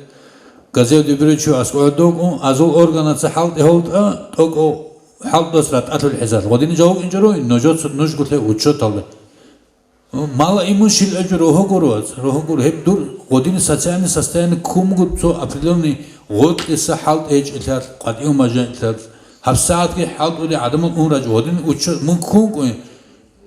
Газев дибиричу аскӀове дукӀун, азул органаца хӀалтӀи гьолтӀа, тӀокӀо хӀалтӀдас ратӀалъул хӀезал. Гъодин жаваб инжаро, нужоца нужгулъе учёталда. Мала имущил эжу рогьогур вац, рогьогур гьеб дур гъодин социальный состояние кумгу цо определённый гъоркьиса хӀалтӀи гьечӀилъал, къватӀив мажаилъал, гьабсагӀатги хӀалтӀули гӀадамал ун рачӀо, гъодин учёт мун ккункӀун,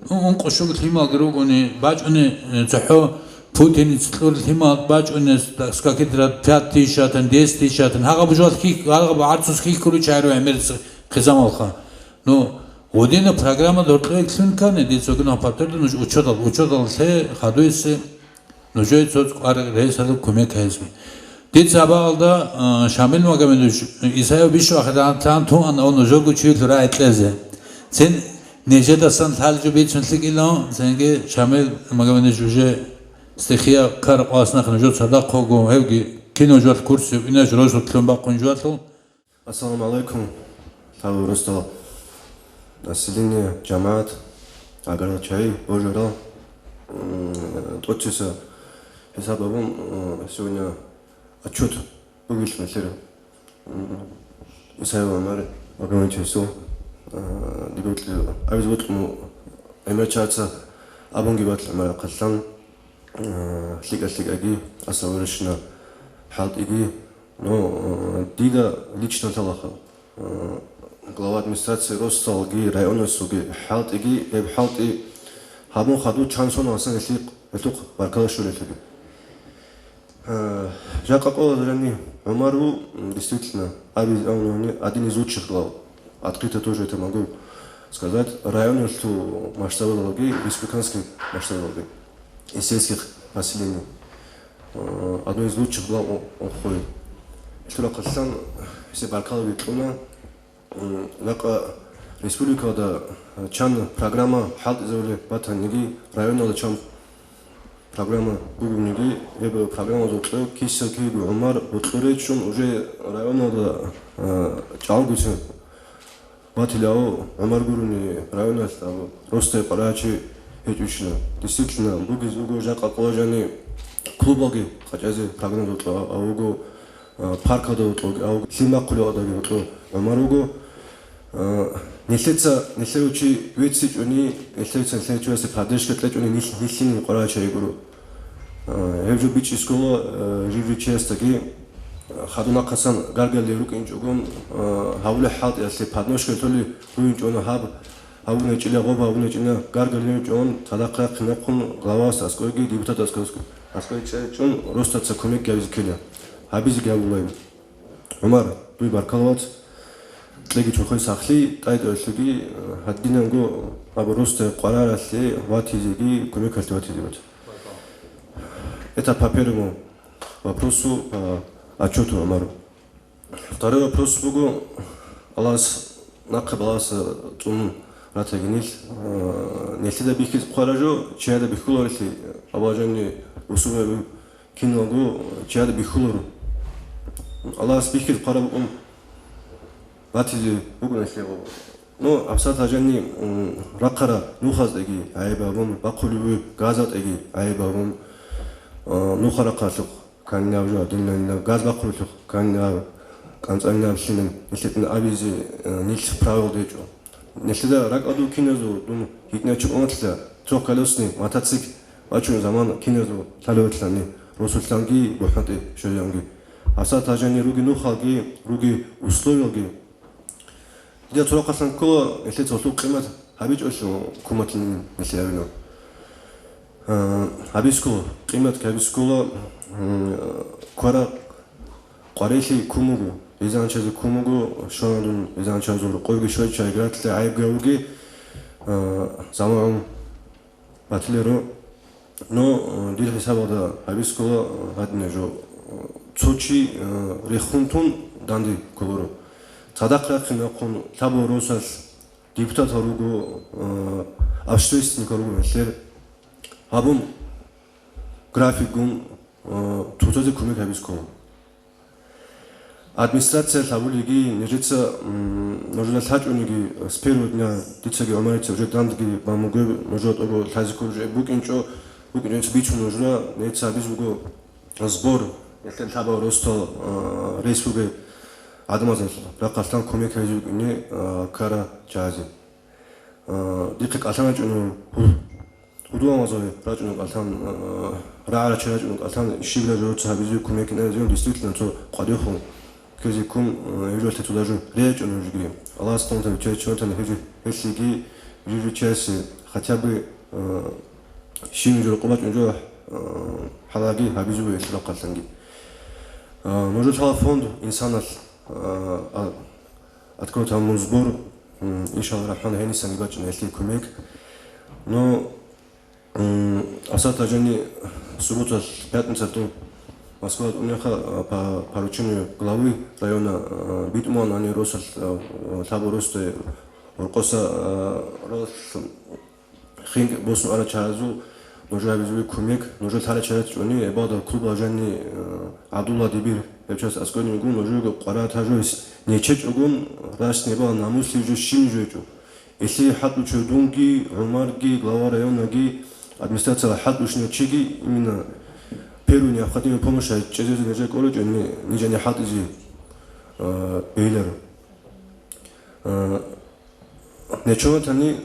Ункъо-щуго лъималги ругони, бачӀуни, э, цохӀо путаница кьур лъимал бачӀуни, с-, с-, какие-то пять тысяч атан, десять тысяч атан. Гьагъаб жал хих-, гьагъаб гӀарцус хихьуру чагӀару гӀемерис хъизамалха. Ну, гъодина программа доркье лъун ккани, дица гуна патарда нуж учётал, учётал лъе хадуйсе. Нужее цо цӀукъараб рейсалъул кумек гьезги. Дица абаалда, а, Шамил Магомедович, Исаев бищун ахиран тун ан нужерго чуялъул рагӀи кьезе. Цин нижедасан лъалжу бицун лъикӀилан, цинги Шамил Магомедович уже стихия ккараб къвалас нахъ нужер цадахъ вуго, гьевги кино жуалъ курсив, инеш росулъ лъун бахъун жуалъул. Ассаламу алейкум, лъабаб росдал население, жамагӀат, агара чай, божара, м, тӀоцеса хӀисаб гьабун, м, сегодня отчет бугелъ нилъер, м, Исаев ГӀумар Магомедовичасул, а, дибетлъи абиз бутӀму гӀемер чаца абунги батлъи гӀумар ахъалъан, а, лъикӀа-лъикӀаги, асабарищина хӀалтӀиги, Ну, э, дида лично лъалаха, э, глава администрации росдалги, районасулги хӀалтӀиги, гьеб хӀалтӀи гьабун хадув чан соналасан гьелъихъ-, гьелъухъ баркала щолелъулги. Э, жакъа къоялъ рани ГӀумар ву, м, действительно, абиз-, а, ну, не, один из лучших глав. Открыто тоже это могу сказать. Районный масштабалги, республиканский масштабалги. И сельских поселений. Э, одно из лучших глав о-, Охой. Ишдур ахъалъан гьесие баркала витӀуна. М, жакъа республикада чан программа хӀалтӀизабулеб батаниги, районалда чан программа бугониги, гьеб программазул кьев киса-киего ГӀумар бокьуречӀун уже районалда, э, чӀалгуцин. Ватилав ГӀумар гурони районалъ абу, росдае къваригӀарав чи гьечӀищина. Действительно, бугез буго жакъа къо жаниб клубалги къачӀазе программа вокьо, а вуго, а, паркалда вокьоги, а вуго лъимахъулев адаги вокьо ГӀумар вуго. А, нилъеца, нилъев чи веццичӀони, нилъеца, нилъев чиясе поддержка кьечӀони нилъ-, нилъин къваригӀарав чи гуро. Э, гьеб жо бичӀчӀи ккола, э, жив-жив чиясдаги, э, хадуб нахъасан гаргали рукӀинчӀогон, э, гьавулеб хӀалтӀиялъе поддержка лъолеб бугинчӀони гьаб, гьабуна гьечӀила гъоб, гьабуна гьечӀила гаргали рукӀун, цадахъ рахъинахъун главас аскӀойги, депутат аскӀой, аскӀой чӀечӀун росдаца кумек гьабизе ккела. Гьабизеги гьабулеб. ГӀумар, дуе баркала, вац. Кьеги чорхое сахлъи, тӀайтӀуялъеги, э, гьадинанго абу росдае къваригӀаралъе ватизеги, кумекалъе ватизе, вац. Это по первому вопросу, по отчёту ГӀумару. Второй вопрос буго, Аллагьас нахъе балагьалдаса цӀунун ратаги нилъ, э, нилъеда бихьизе хъвараб жо, чияда бихьуларелъи, абу жаниб усубаби киналго чияда бихьуларо. Аллагьас бихьизе хъвараб букӀун батизе букӀун гьелъего. Ну, ГӀабсат гьажани, м, рахъараб нухаздаги гӀайиб гьабун, бахъулеб бугеб газалдаги гӀайиб гьабун, а, нухал рахъалъухъ кканилан жо, гьадинлъидал газ бахъулелъухъ кканилан, кӀанцӀанилан абилъилан, нилъеда абизе, а, нилъ правил гьечӀо. Нилъеда ракӀалда киназул дун гьитӀинав чи унатлъа, трёхколесный мотоцикл бачун заман киназул лъалеватлъани, росулъанги, бухӀнатӀи щвезегӀанги. ГӀабсат гьажани руги нухалги, руги условиялги, дида цо рахъалъан ккола, нилъеца гьелъул къимат гьабичӀолъун, хъуматлъун нилъее гьабилан. Э, гьабизе ккола, къимат гьабизе ккола, м, квара къварилъи ккун буго, гьезда гьанчазе ккун буго, щвана дун гьезда гьанчазул рокъовеги щвечӀай гратилъи гӀайиб гьавуги, э, замагӀун батиларо. Но, э, дир хӀисабалда гьабизе ккола, э, гьадинаб жо, э, цо чи, э, рехун тун данде кколаро. Цадахъ рахъинахъун лъабго росулъ депутатал руго, э, общественникал руго гьелъер, гьабун графикгун, э, цоцазе кумек гьабизе ккола. Администрациялъ абулеб буго, нижеца, м, нужеда лъачӀониги, с первого дня дицаги ГӀумарица уже дандеги бан буго, нужеда тӀаде лъазе кколеб жо букӀинчӀо, букӀинчӀо бицун нужеда, нижеца гьабизе буго сбор, нилъер лъабго росдал, а, рейс бугеб гӀадамазда рахъалъан кумек гьабизе букӀине, а, ккарал чагӀазе. А, дихъе кӀалъан рачӀуна гьу-, Гьудул-гьалмагъзабазда рачӀуна кӀалъан, а, рагӀарал чагӀазда рачӀуна кӀалъан, щиб жо дуца гьабизе кумек гьабизе, действительно, цо къварилъун ккезе ккун, а, гьеб жоялъе цо даже речӀчӀун нужеги. Аллагьас хъван тани, чияс чӀун тани гьеб жо, гьелъеги жо-, жо чиясе хотя бы, а, щиб жо рокъоб бачӀунеб жо, а, хӀалалги гьабизе буго гьелъул рахъалъанги. А, нужер лъала фонд «Инсаналъ», а, а, открытый гьабун сбор, м, иншаллагь рахӀман, гьенисанги бачӀана гьелъие кумек. Но, м, ГӀабсат гьажани субуталъ, пятницалъ дун Москваялде унеха, а, по поручению главы района, а, битӀун буго гьанир росулъ, а, лъабго росдал гьоркьоса, а, росулъ хинкӀ босун арал чагӀазул нужер гьабизе буго кумек, нужер лъалел чагӀаз чӀони, гьеб бакӀалда клуб гьажани, э, ГӀабдулла Дибир, гьев чияс аскӀове вугин, нужерго къваригӀат гьабизе нечечӀогун, рас небала намуслъи жо щиб жо гьечӀо. Гьелъие хӀалтӀулев чи дунги, ГӀумарги, глава районаги, администрациялъ хӀалтӀулев чиги, именно первую необходимую помощь гьабизе чӀезазе нижер кӀолеб гьечӀо, нижеца хӀалтӀизе, э, бегьиларо. Э, Нечо тани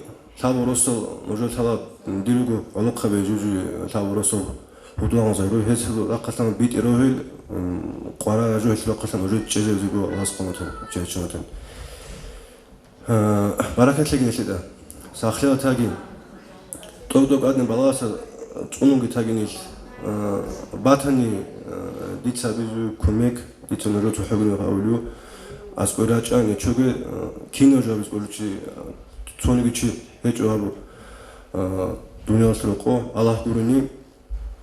лъабго росдал нужер лъала, дир руго гӀолохъаби жо-, жо-, лъабго росдал гьудул-гьалмагъзаби руго, гьелъул рахъалъан битӀи ругел, м, къваригӀараб жо гьелъул рахъалъан нужер чӀезазе буго, Аллагьас хъван тани, чияс чӀун тани. Э, баракат лъеги гьелъие. Сахлъила таги. ТӀокӀ-тӀокӀ гӀадин балагьаса цӀунунги таги нилъ. Э, батани, э, дица гьабизе буго кумек, дица нужер цохӀо гьабулев. АскӀове рачӀа, нечоги, э, кинаб жо гьабизе кӀолев чи, э, цониги чи гьечӀо гьаб, э, дуниялалъул рокъов, Аллагь гурони,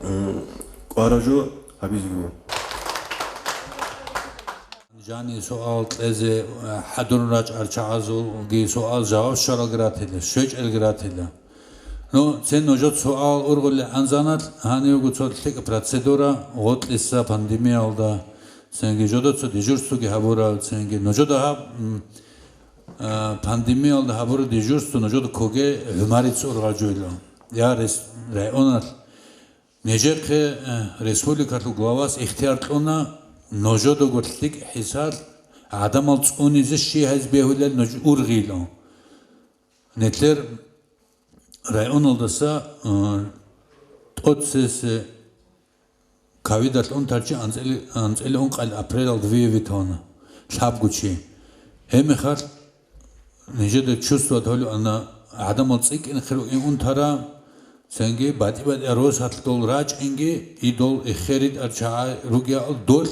м, кӀвараб жо гьабизе буго. Жани суал кьезе, э, хӀадурун рачӀарал чагӀазулги суал жаваб щваралги ратила, щвечӀелги ратила. Ну, цин нужеца суал ургъулел гӀанзаналъ, гьанивго цо лъикӀаб процедура, гъоркьиса пандемиялда, цинги жодоца дежурствоги гьабураб, цинги нужеда гьаб, м, а, пандемиялда гьабураб дежурство нужеда ккоге ГӀумарица ургъараб жойила. Я рес-, районалъ, нижехъе, э, республикалъул главас ихтияр кьуна, нужедаго лъикӀ хӀисал гӀадамал цӀунизе щиб гьабизе бегьулел нуж ургъила. Нилъер районалдаса, э, тӀоцесеб ковидалъ унтарав чи анцӀили-, анцӀила ункъабилеб апрелалда виявить гьавуна, лъабго чи. Гьеб мехалъ нижеда чувствовать гьабулеб буго, гӀадамал цӀикӀкӀинахъе рукӀин унтарал, цинги батӀи-батӀияб росулъ дол рачӀинги, и дол эхеридар чагӀи ругел долъ,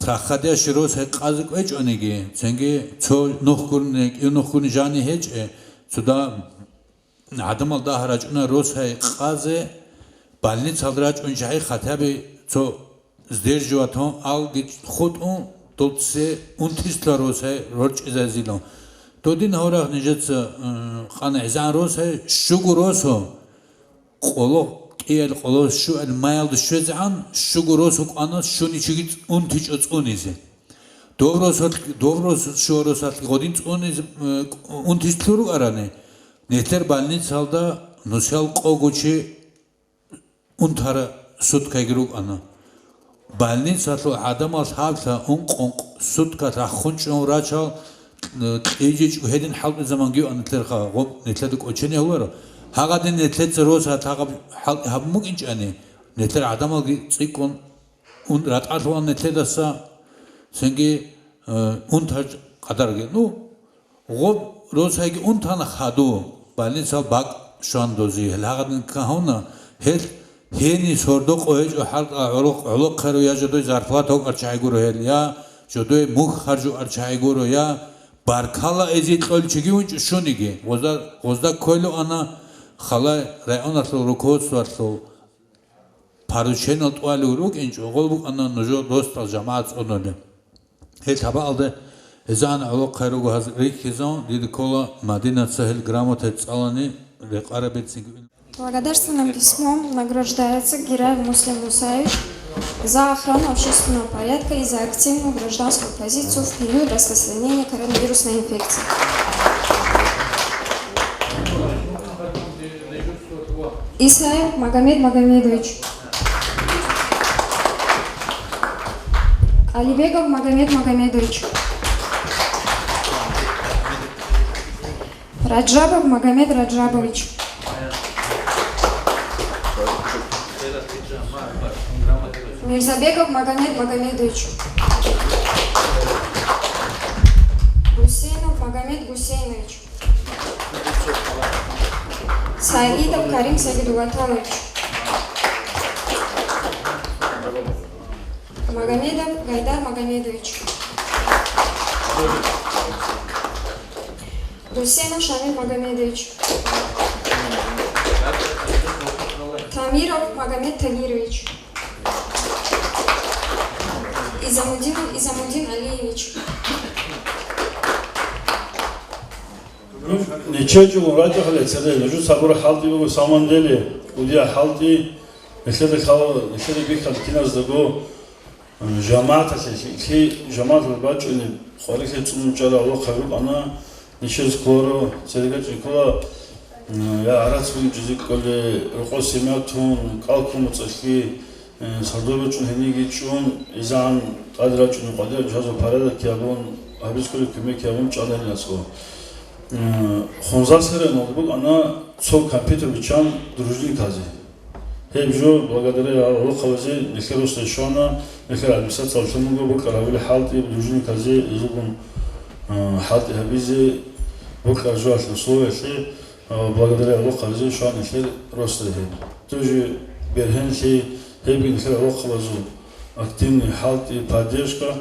проходящий рос гьекъезе кӀвечӀониги, цинги цо нух гурони, кӀиго нух гурони жани гьечӀеб, цо дагь гӀадамал дагь рачӀуна рос гьекъезе, больницалда рачӀунчӀей хотя бы цо сдерживать гьавун алги хутӀун, дол цо унтица рос гьекъезе рорчӀизайилан. Додин гьорахъ нижеца, м, къана гӀезегӀан рос гьекъезе, щуго росу къоло кӀиабилеб, къоло щуабилеб майялда щвезегӀан, щуго росу къана щуни чиги унтичӀо цӀунизе. Дов росалъ-, дов рос-, щуа росалъги гъодин цӀуниз, э, унтиз лъур рукӀарани, нилъер больницалда нусал къого чи унтара суткайги рукӀана. Больницалъул гӀадамал гьабла ункъ-ункъ сутка раххун чӀун рачал, э, кьижичӀго гьедин хӀалтӀизабанги юан нилъерха, гъоб нилъеда кӀочене гьавула. Гьагъадин нилъеца росалъ гьагъаб хӀалтӀи гьабун букӀинчӀани, нилъер гӀадамалги цӀикӀкӀун ун ратӀалъуван нилъедаса, цинги, э, унтарчӀ къадарги. Ну, гъоб росайги унтана хаду, больницал бакӀ щван дози. Гьел гьагъадин кагьуна, гьел гьени сордо къо гьечӀо хӀалтӀа гӀолохъ-, гӀолохъеро, я жодой зарплата гьукӀар чагӀи гуро гьел, я жодой мухь харжукӀар чагӀи гуро, я баркала эзи кьолчиги унчӀо щуниги. Гъозда, гъозда кколев ана халай районалъул руководствоялъул поручениел тӀуалев рукӀинчӀо, гъол букӀана нужер росдал жамагӀат цӀунулеб. Гьел гьабаалда гьезан гӀолохъай руго гьаз рихьизан, дида ккола Мадинаца гьел грамота цӀалани рекъараб берцинги. Благодарственным письмом награждается Гираев Муслим Мусаевич за охрану общественного порядка и за активную гражданскую позицию в период распространения коронавирусной инфекции. Исаев Магомед Магомедович. Алибегов Магомед Магомедович. Раджабов Магомед Раджабович. Мирзабегов Магомед Магомедович. Гусейнов Магомед Гусейнович. Саидов Карим Сагидулаталович. Магомедов Гайдар Магомедович. Гусейнов Шамил Магомедович. Тамиров Магомед Тагирович. Изамудинов Изамудин Алиевич. Нече чӀугун рачӀахъале цере, нужер сабур хӀалтӀи буго самандели, удия хӀалтӀи, нилъеда хал-, нилъеда бихьал киназдаго, э, жамагӀаталъе, лъи-, лъи-, жамагӀаталъ бачӀунеб къварилъи цӀунун чӀарав вахъа рукӀана, нечез кколаро, церегачӀи ккола, э, я гӀарац бунчӀизе кколе, рокъо семья тун, кӀал кумуцӀалъи, Э, сардор рачӀун гьениги чӀун, изегӀан тӀаде рачӀунев къватӀир жазул порядок ябун, гьабиз кколеб кумек ябун чӀана гьел аскӀов. Э, хунза сере ноутбук ана цо компьютер биччан дружинниказе. Гьеб жо благодаря гьал гӀолохъабазе нилъер росда щвана, нилъер администрациялъ лъун буго букӀар гьабулеб хӀалтӀи дружинниказе, изегун, э, хӀалтӀи гьабизе букӀар жоялъе условиялъе. А, благодаря гӀолохъабазе щвана нилъер росда гьеб. Тоже бергьенлъи гьебги нилъер гӀолохъабазул активный хӀалтӀи, поддержка,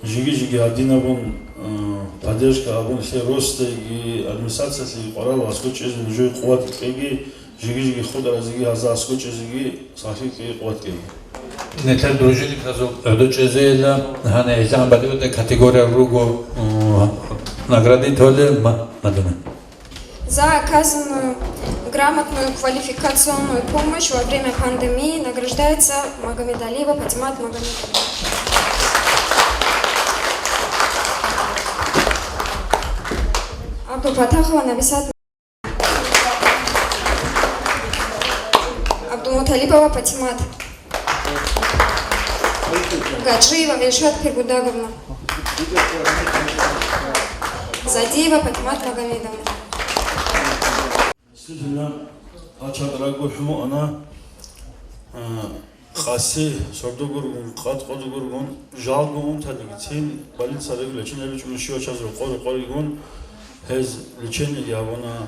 жиги-жиги гьадинабун, а, поддержка абун нилъер росдайги, администрациялъеги къварал аскӀов чӀезе нужее къуват кьеги, жиги-жиги хутӀаразеги гьазда аскӀов чӀезеги сахлъи кьеги къуват кьеги. Нилъер дружинниказул гӀодов чӀезейилан гьанай изегӀан балигӀудай категориял руго, м, наградить гьолел ма-, Мадина. За оказанную грамотную квалификационную помощь во время пандемии награждается Магомедалиева Патимат Магомедовна. Абдулпатахова Набисат. Абдулмуталибова Патимат. Гаджиева Эльшат Пиргудаговна. Задиева Патимат Магомедовна. Действительно, гьачагъ рагу хӀумуана, а, къаси сордо гургун, къад-къоду гургун, жалго унтаниги цин больница регулачин гьабичӀун щивачаз рокъо-рокъоригун гьез лечениеги гьабуна.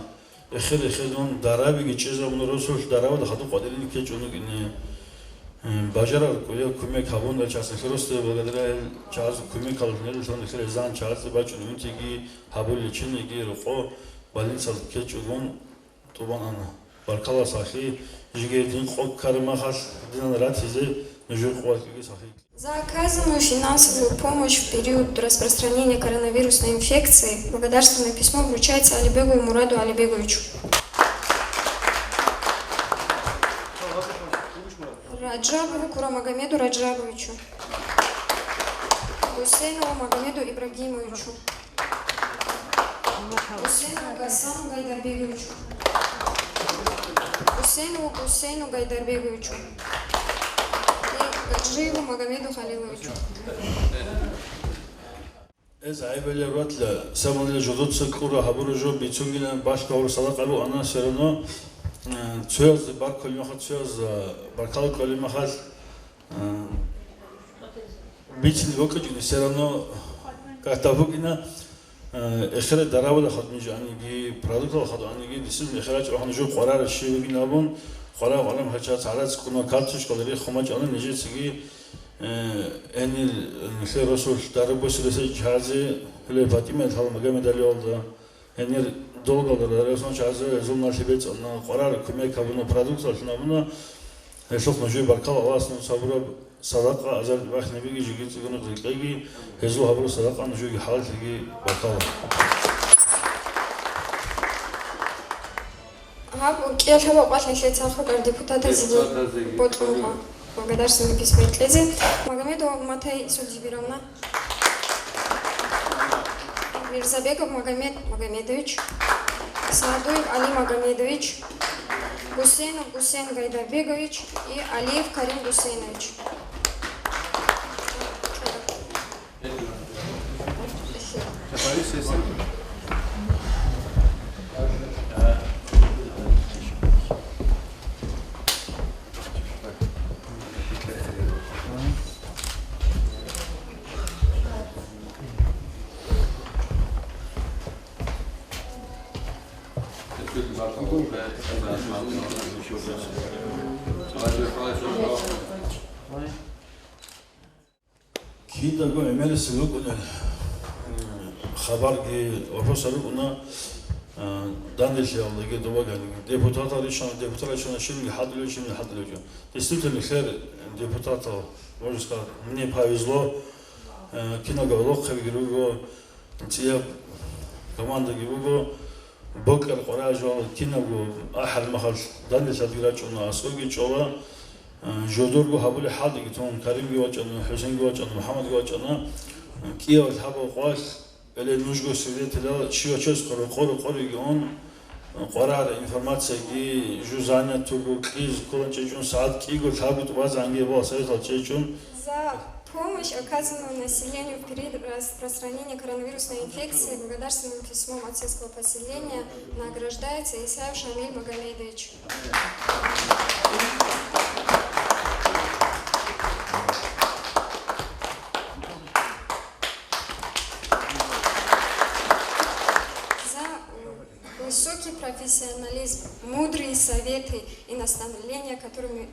Эхир-эхирун дарабиги чӀезабуна, росулъ дарабада хадуб къватӀирин ккечӀун вукӀине. Э, бажараб кӀудияб кумек гьабун, час эхиросде благодаря гьел чагӀаз кумекаллъун гьелдалъун эхир гьезан чагӀазде бачӀун унтиги гьабул лечениеги рокъо больницалъ ккечӀогун тӀубан ана. Баркала сахлъи, жиги дин къо ккараб махалъ, динан ратизе нужер къуват кьеги сахлъи. За оказанную финансовую помощь в период распространения коронавирусной инфекции благодарственное письмо вручается Алибегову Мураду Алибеговичу. Раджабову Курамагомеду Раджабовичу. Гусейнову Магомеду Ибрагимовичу. Гусейнову Гасану Гайдарбеговичу. Гусейнову Гусейну Гайдарбеговичу. И Гаджиеву Магомеду Халиловичу. Эз гӀайбалеб ратла, самалила жодоца кьура гьабура жо бицунгилан бащдаб гьабур садакъа бугӀана, все равно, э, цояз баркулеб мехалъ, цояз, э, баркала кьолеб мехалъ, э, бицине бокьичӀони, все равно как-то букӀина, э, эхират дарабала хадуб ниж аниги, продуктала хадуб аниги, дисин эхират чӀвахъана жо къварара щив вугин абун, къварагъ гӀалам гьача царацӀ ккуна карточкалари хъумачӀана нижецаги. Э, гьенир, э, нилъер росулъ Дараб Босиресечи чӀазе, гьеле ПатӀимаялъ гьала Магомедалиялда, гьенир долгалда Дараб Босиресечи чӀазе, гьезул налъи бецӀана, къварар кумек гьабуна, продукциялъун абуна, гьелъухъ нужее баркала, Аллагьас нуж сабураб садакъа азар бахнебиги, жиги цӀикӀкӀуна рекӀеги, гьезул гьабураб садакъа нужееги хӀалаллъиги баркала. Гьаб кӀиялъаб къвалъ нилъеца хутӀар депутатазе депутатазе бокьун гьаб. Благодарственное письмо кьезе. Магомедов Матай Сульдибировна. Мирзабеков Магомед Магомедович. Саадуев Али Магомедович. Гусейнов Гусейн Гайдарбегович и Алиев Карим Гусейнович. Кидаго гӀемерисел рукӀунел, м, хабарги вопросал рукӀуна, а, данделъиялдаги добаганиги. Депутатал риччана, депутат риччана, щибниги хӀалтӀулев, щибниги хӀалтӀулев. Действительно, хер депутатал, можно сказать, мне повезло, э, киналго гӀолохъабиги руго, цӀияб командаги буго, бокьараб къваригӀел жо кинабго ахӀараб мехалъ данделъадги рачӀуна, аскӀобги чӀола, а, жодорго гьабулеб хӀалтӀиги тун, Каримги вачӀана, ХӀусенги вачӀана, МухӀаммадги вачӀана, кӀияб лъабаб къвалъ, гьеле нужго свидетелал, щивав чиясухъа рокъо-рокъориги ун, къваригӀараб информацияги, жо занят вуго, кьиз кколан чӀечӀун, сагӀат кӀиго лъабго тӀубазанги гьеб советал чӀечӀун. За помощь, оказанную населению в период распространения коронавирусной инфекции, благодарственным письмом от сельского поселения награждается Исаев Шамиль Магомедович. За, м, высокий профессионализм, мудрые советы и наставления, которыми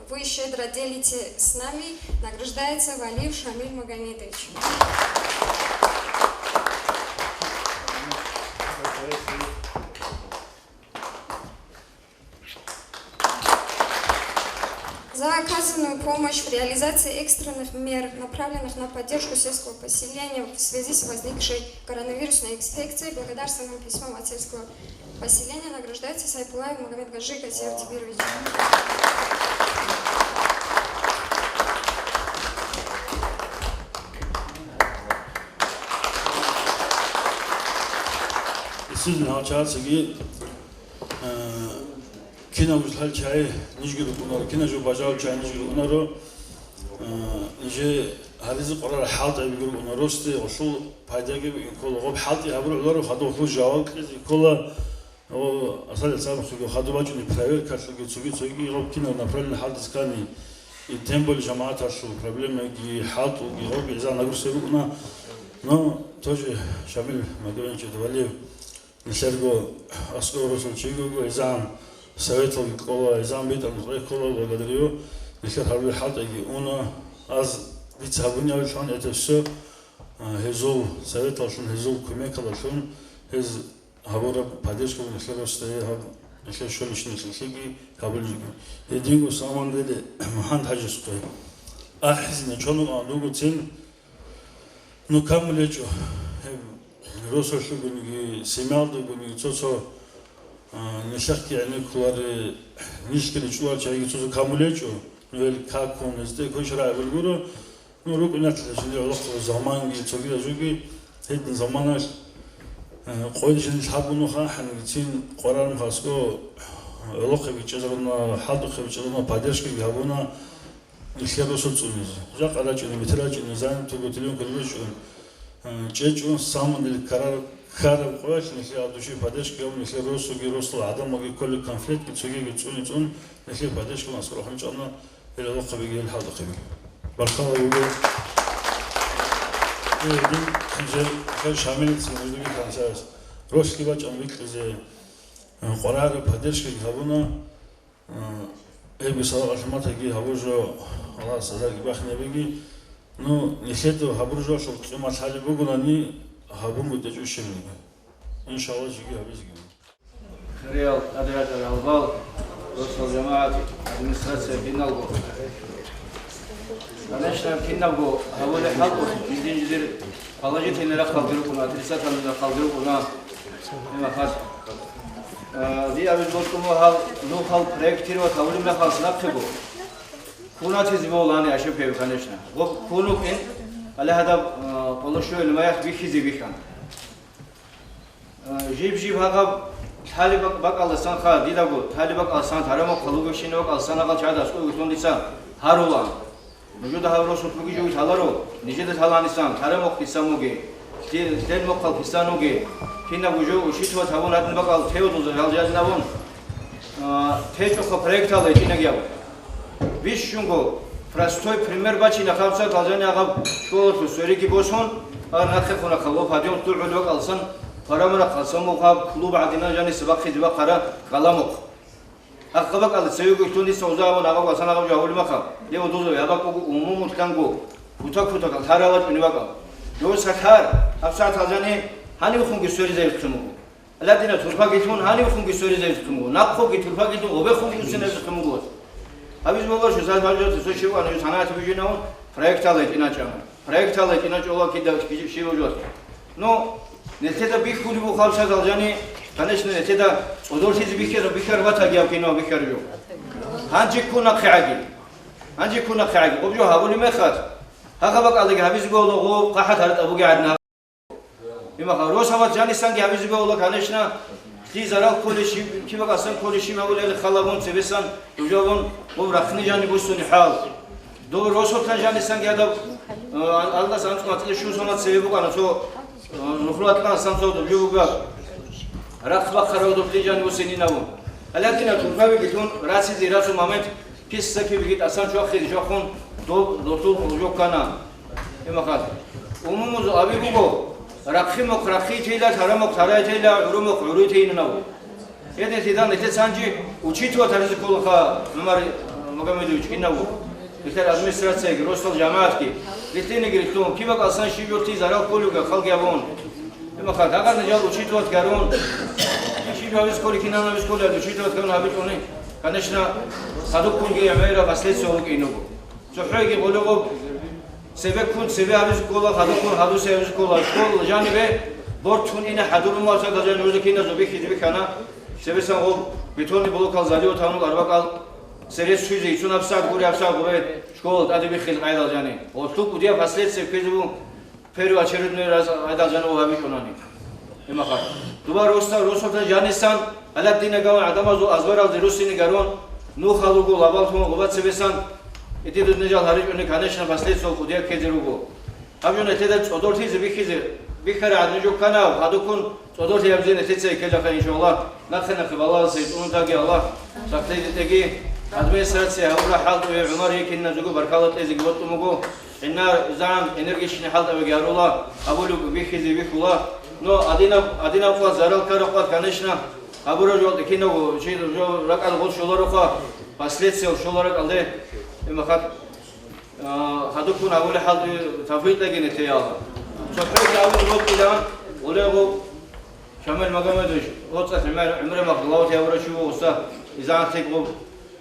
вы щедро делите с нами, награждается Валиев Шамиль Магомедович. За оказанную помощь в реализации экстренных мер, направленных на поддержку сельского поселения в связи с возникшей коронавирусной инфекцией, благодарственным письмом от сельского поселения награждается Сайпулаев Магомед-Гаджи Газиевич Тибирович. Исизин гьалчагӀацаги, э, кинав жо лъал чагӀи нижги рукӀунаро, кинав жо бажарал чагӀи нижги рукӀунаро, э, нижее гьаризе къваригӀараб хӀалтӀиги рукӀунаро, росте гъолъул пайдаги букӀине ккола. Гъоб хӀалтӀи гьабураб гӀоларо, хадуб гъолъул жаваб кьезе ккола. О, асалил сабухъего хадуб бачӀунеб проверкалъулги цоги-цоги гъоб кинаб направление хӀалтӀизе ккани, и тем более жамагӀаталъул проблемаги, хӀалтӀулги гъоб гӀезегӀан нагрузка букӀуна. Но тоже Шамил Магомедович Валиев нилъерго аскӀор росул чиги вуго, гӀезегӀан советалги ккола, гӀезегӀан битӀаралги ккола, благодарю. Нилъер гьарулел хӀалтӀиги уна, аз дица гьабунеб абилъун это всё, а, гьезул советаллъун, гьезул кумекаллъун, гьез гьабураб поддержкаго нилъер росдае гьаб, нилъер щолищни нилъеги гьабулеб жо. Гьединго саман дели МухӀаммад ХӀажиясухъе ахӀизеги чӀун вукӀана дугоцин, ну, камулеб гьечӀо, гьеб росулъ ругониги, семьялдагониги цо-цо, а, нилъехъги гӀенеккуларе, нилъги ричӀчӀуларел чагӀиги цо-цо камулеб гьечӀо, ну, гьел какун, гьезде квешал рагӀи гуро. Ну, рукӀунатила жиндир гӀолохъабазул заманги цогидал жоги, гьедин заманалъ, э, къойил жиндир лъабунуха, гьаниб цин къварараб хасго гӀолохъаби чӀезаруна, хӀалтӀухъаби чӀезаруна, поддержкаги гьабуна, нилъер росу цӀунизе. Жакъа рачӀуна, бетӀер рачӀуна, занятого телефон кколеб чӀун, э, чӀечӀун, самудил карар, караб къоялъ нилъер гьаб души поддержка гьабун, нилъер росуги, росул гӀадамалги кколел конфликтги цогиги цӀуни-цӀун, нилъер поддержкаялъ аскӀор ахӀун чӀана. Гьел гьалахъабиги, гьел хӀалтӀухъаби. Баркала буго. Э, дин, хӀинже, хӀел Шамилица нужееги хъанчарас ролъги бачӀана бикьизе, э, къваригӀараб поддержкаги гьабуна, э, эбги садакъа-хӀурматги гьабур жо, Аллагьас гьездаги бахинабиги. Ну, нилъеда гьабур жоялъул къимат лъалеб бугони, гьабун бутӀичӀо щибниги. Иншаллагь, жеги гьабизеги. Хириял тӀаде рачӀарал гьалбал, росдал жамагӀат, администрация киналго. Конечно, киналго гьабулеб хӀалтӀухъ, жиндир-жиндир положительный рахъалги рукӀуна, отрицательный рахъалги рукӀуна. Гьеб мехалъ, э, дие абизе бокьун буго гьал нухал проектировать гьабулеб мехалъ нахъего. Ккун батизе бегьулаани ошибкаби, конечно. Гъоб ккун букӀин, гьале гьадаб, э, полушойлимаях бихьизе бихьана. Э, жиб-жиб гьагъаб лъалеб бак-, бакӀалдасан ха, дидаго лъалеб бакӀалдасан, тарамухъ халугевщинаб бакӀалдасан гьагъал чагӀаз аскӀовеги лъун дица гьарулаан. Нужеда гьаб росулъ бугеб жоги лъаларо, нижеда лъаланисан, тарамухъ кисан бугеб, лъе-, лъел мухъал кисан бугеб, кинабго жо учитывать гьабун гьадин бакӀал теодулза гьалжазин абун, а, течӀоха проектал гьечӀинагияв. Бищунго простой пример бачина, хабцад гьалжани агъаб школалъул свериги босун, ар нахъехъуна хъалоп гьадин лъугӀул бакӀалсан, парамара хъалсан мухъаб клуб гӀадина жани сабахъизе бахъара каламухъ. Ахъа бакӀалда цевего лъун дица уза абун агъаб васан агъаб жо гьавулеб маха, лев дуза яб бакӀ буго умумулъанго, кутак-кутакал лъарала чӀуни бакӀал. Жо сахар, гьабсагӀат гьалжани гьанивхунги сверизайихъин буго. Ладина турпагилъун гьанивхунги сверизайихъин буго, нахъеги турпагилъун гъобехунги уссинайихъин буго. Гьабиз богьа жо, зал гьаб жо, цо щив ана жо санагӀат бижинавун, проектал гьечӀиначӀана. Проектал гьечӀиначӀола кида щив жо. Ну, нилъеда бихьулеб буго гьабсагӀат гьалжани, конечно, нилъеда цӀодорлъизе бихьараб, бихьараб батаги гьаб кинав бихьараб жо. Гьанже ккун нахъегӀаги. Гьанже ккун нахъегӀаги. Гъоб жо гьабулеб мехалъ, гьагъаб бакӀалдаги гьабизе бегьула гъо, хъахӀат гьаратӀа бугеб гӀадин. Имаха, росабат жанисанги гьабизе бегьула, конечно, лъи зарал кколей щиб, кибакасан кколей щиб гьабулел халабун цебесан, дужалун, гъоб рахъни жани буссуни хӀал. Доб росулъан жанисанги гьадаб, э, Аллагьас анцӀго мацӀалъе щун сона цебе букӀана цо, э, нухлу атлан сан цо дубжо бугеб. Рахъ бахъарав доб лъи жани буссининавун. Гьале гьадинаб турпабиги лъун рацизе расул момент, писа кибиги тӀасан чвахизе чвахун, доб досул хъужо ккана. Имахал. Умумузул аби буго, рахъи мухъ рахъи тейла, тара мухъ тарай тейла, гӀуру мухъ гӀуруй тейнунав. Гьедин лъидан нилъеца гьанже учитывать гьаризе кколаха, ГӀумар Магомедович, кинав вуго. Нилъер администрацияги, росдал жамагӀатги, рилълъинеги рилълъун, кибакӀасан щиб жо лъи зарал кколевги халги абун. Имахал, гьагъар нижал учитывать гьарун, щиб гьабиз кколей, кинаб гьабиз кколей, учитывать гьарун гьабичӀони, конечно, хадубккунги гӀемераб последствия букӀине буго. ЦохӀоги гъолеб гъоб цебеккун цебе гьабизе ккола, хадубккун хадусе гьабизе ккола. Школа жанибе бортун ине хӀадурун вацал гьажан нужда киназул бихьизе бихьана. Цебесан гъоб бетонный блокал залио тавнул арбакал цере суйзе ицун гьабсагӀат гури гьабсагӀат гъубе школа тӀаде биххизе къайдал жани. Гъолъул кӀудияб последствия ккезе буго. Первоочередной раз гьадал жанив гьабичӀунани. Имахал. Дуба росда, росулъа жанисан, гьалат динагаван гӀадамазул азбаралде руссине гарун, нухал руго лабалтун гъуба цебесан, эти дуднежал гьаричӀуни, конечно, последствия кӀудияб ккезе руго. Гьаб жо нилъеда цӀодорлъизе бихьизе, бихьарагӀад нуж кканав, хадуккун цӀодорлъи гьабизе нилъеца ккелаха, иншаллагь, нахъе-нахъе балагьалсей цӀунутаги Аллагь сахлъизе теги, администрация гьавура хӀалтӀуе ГӀумар Екинна жуго баркала кьезеги бокьун буго. Гьенар зан энергичный хӀалтӀабиги гьарула, абулеб бихьизе бихьула. Но адинаб, адинаб къват, зарал ккараб къват, конечно, гьабураб жо тӀекинав чи жо ракӀал гъол щолароха, последствиял щола ракӀалде, имахат, а, хадуккун гьабулеб хӀалтӀи тавфикъ кьегине теяла. ЦохӀоги абун рокьила, гъолего Шамил Магомедович, гъоцӀалъ гӀемер гӀумру махъ глават гьавурав чи вуго, уста, изагӀан текӀлъуб,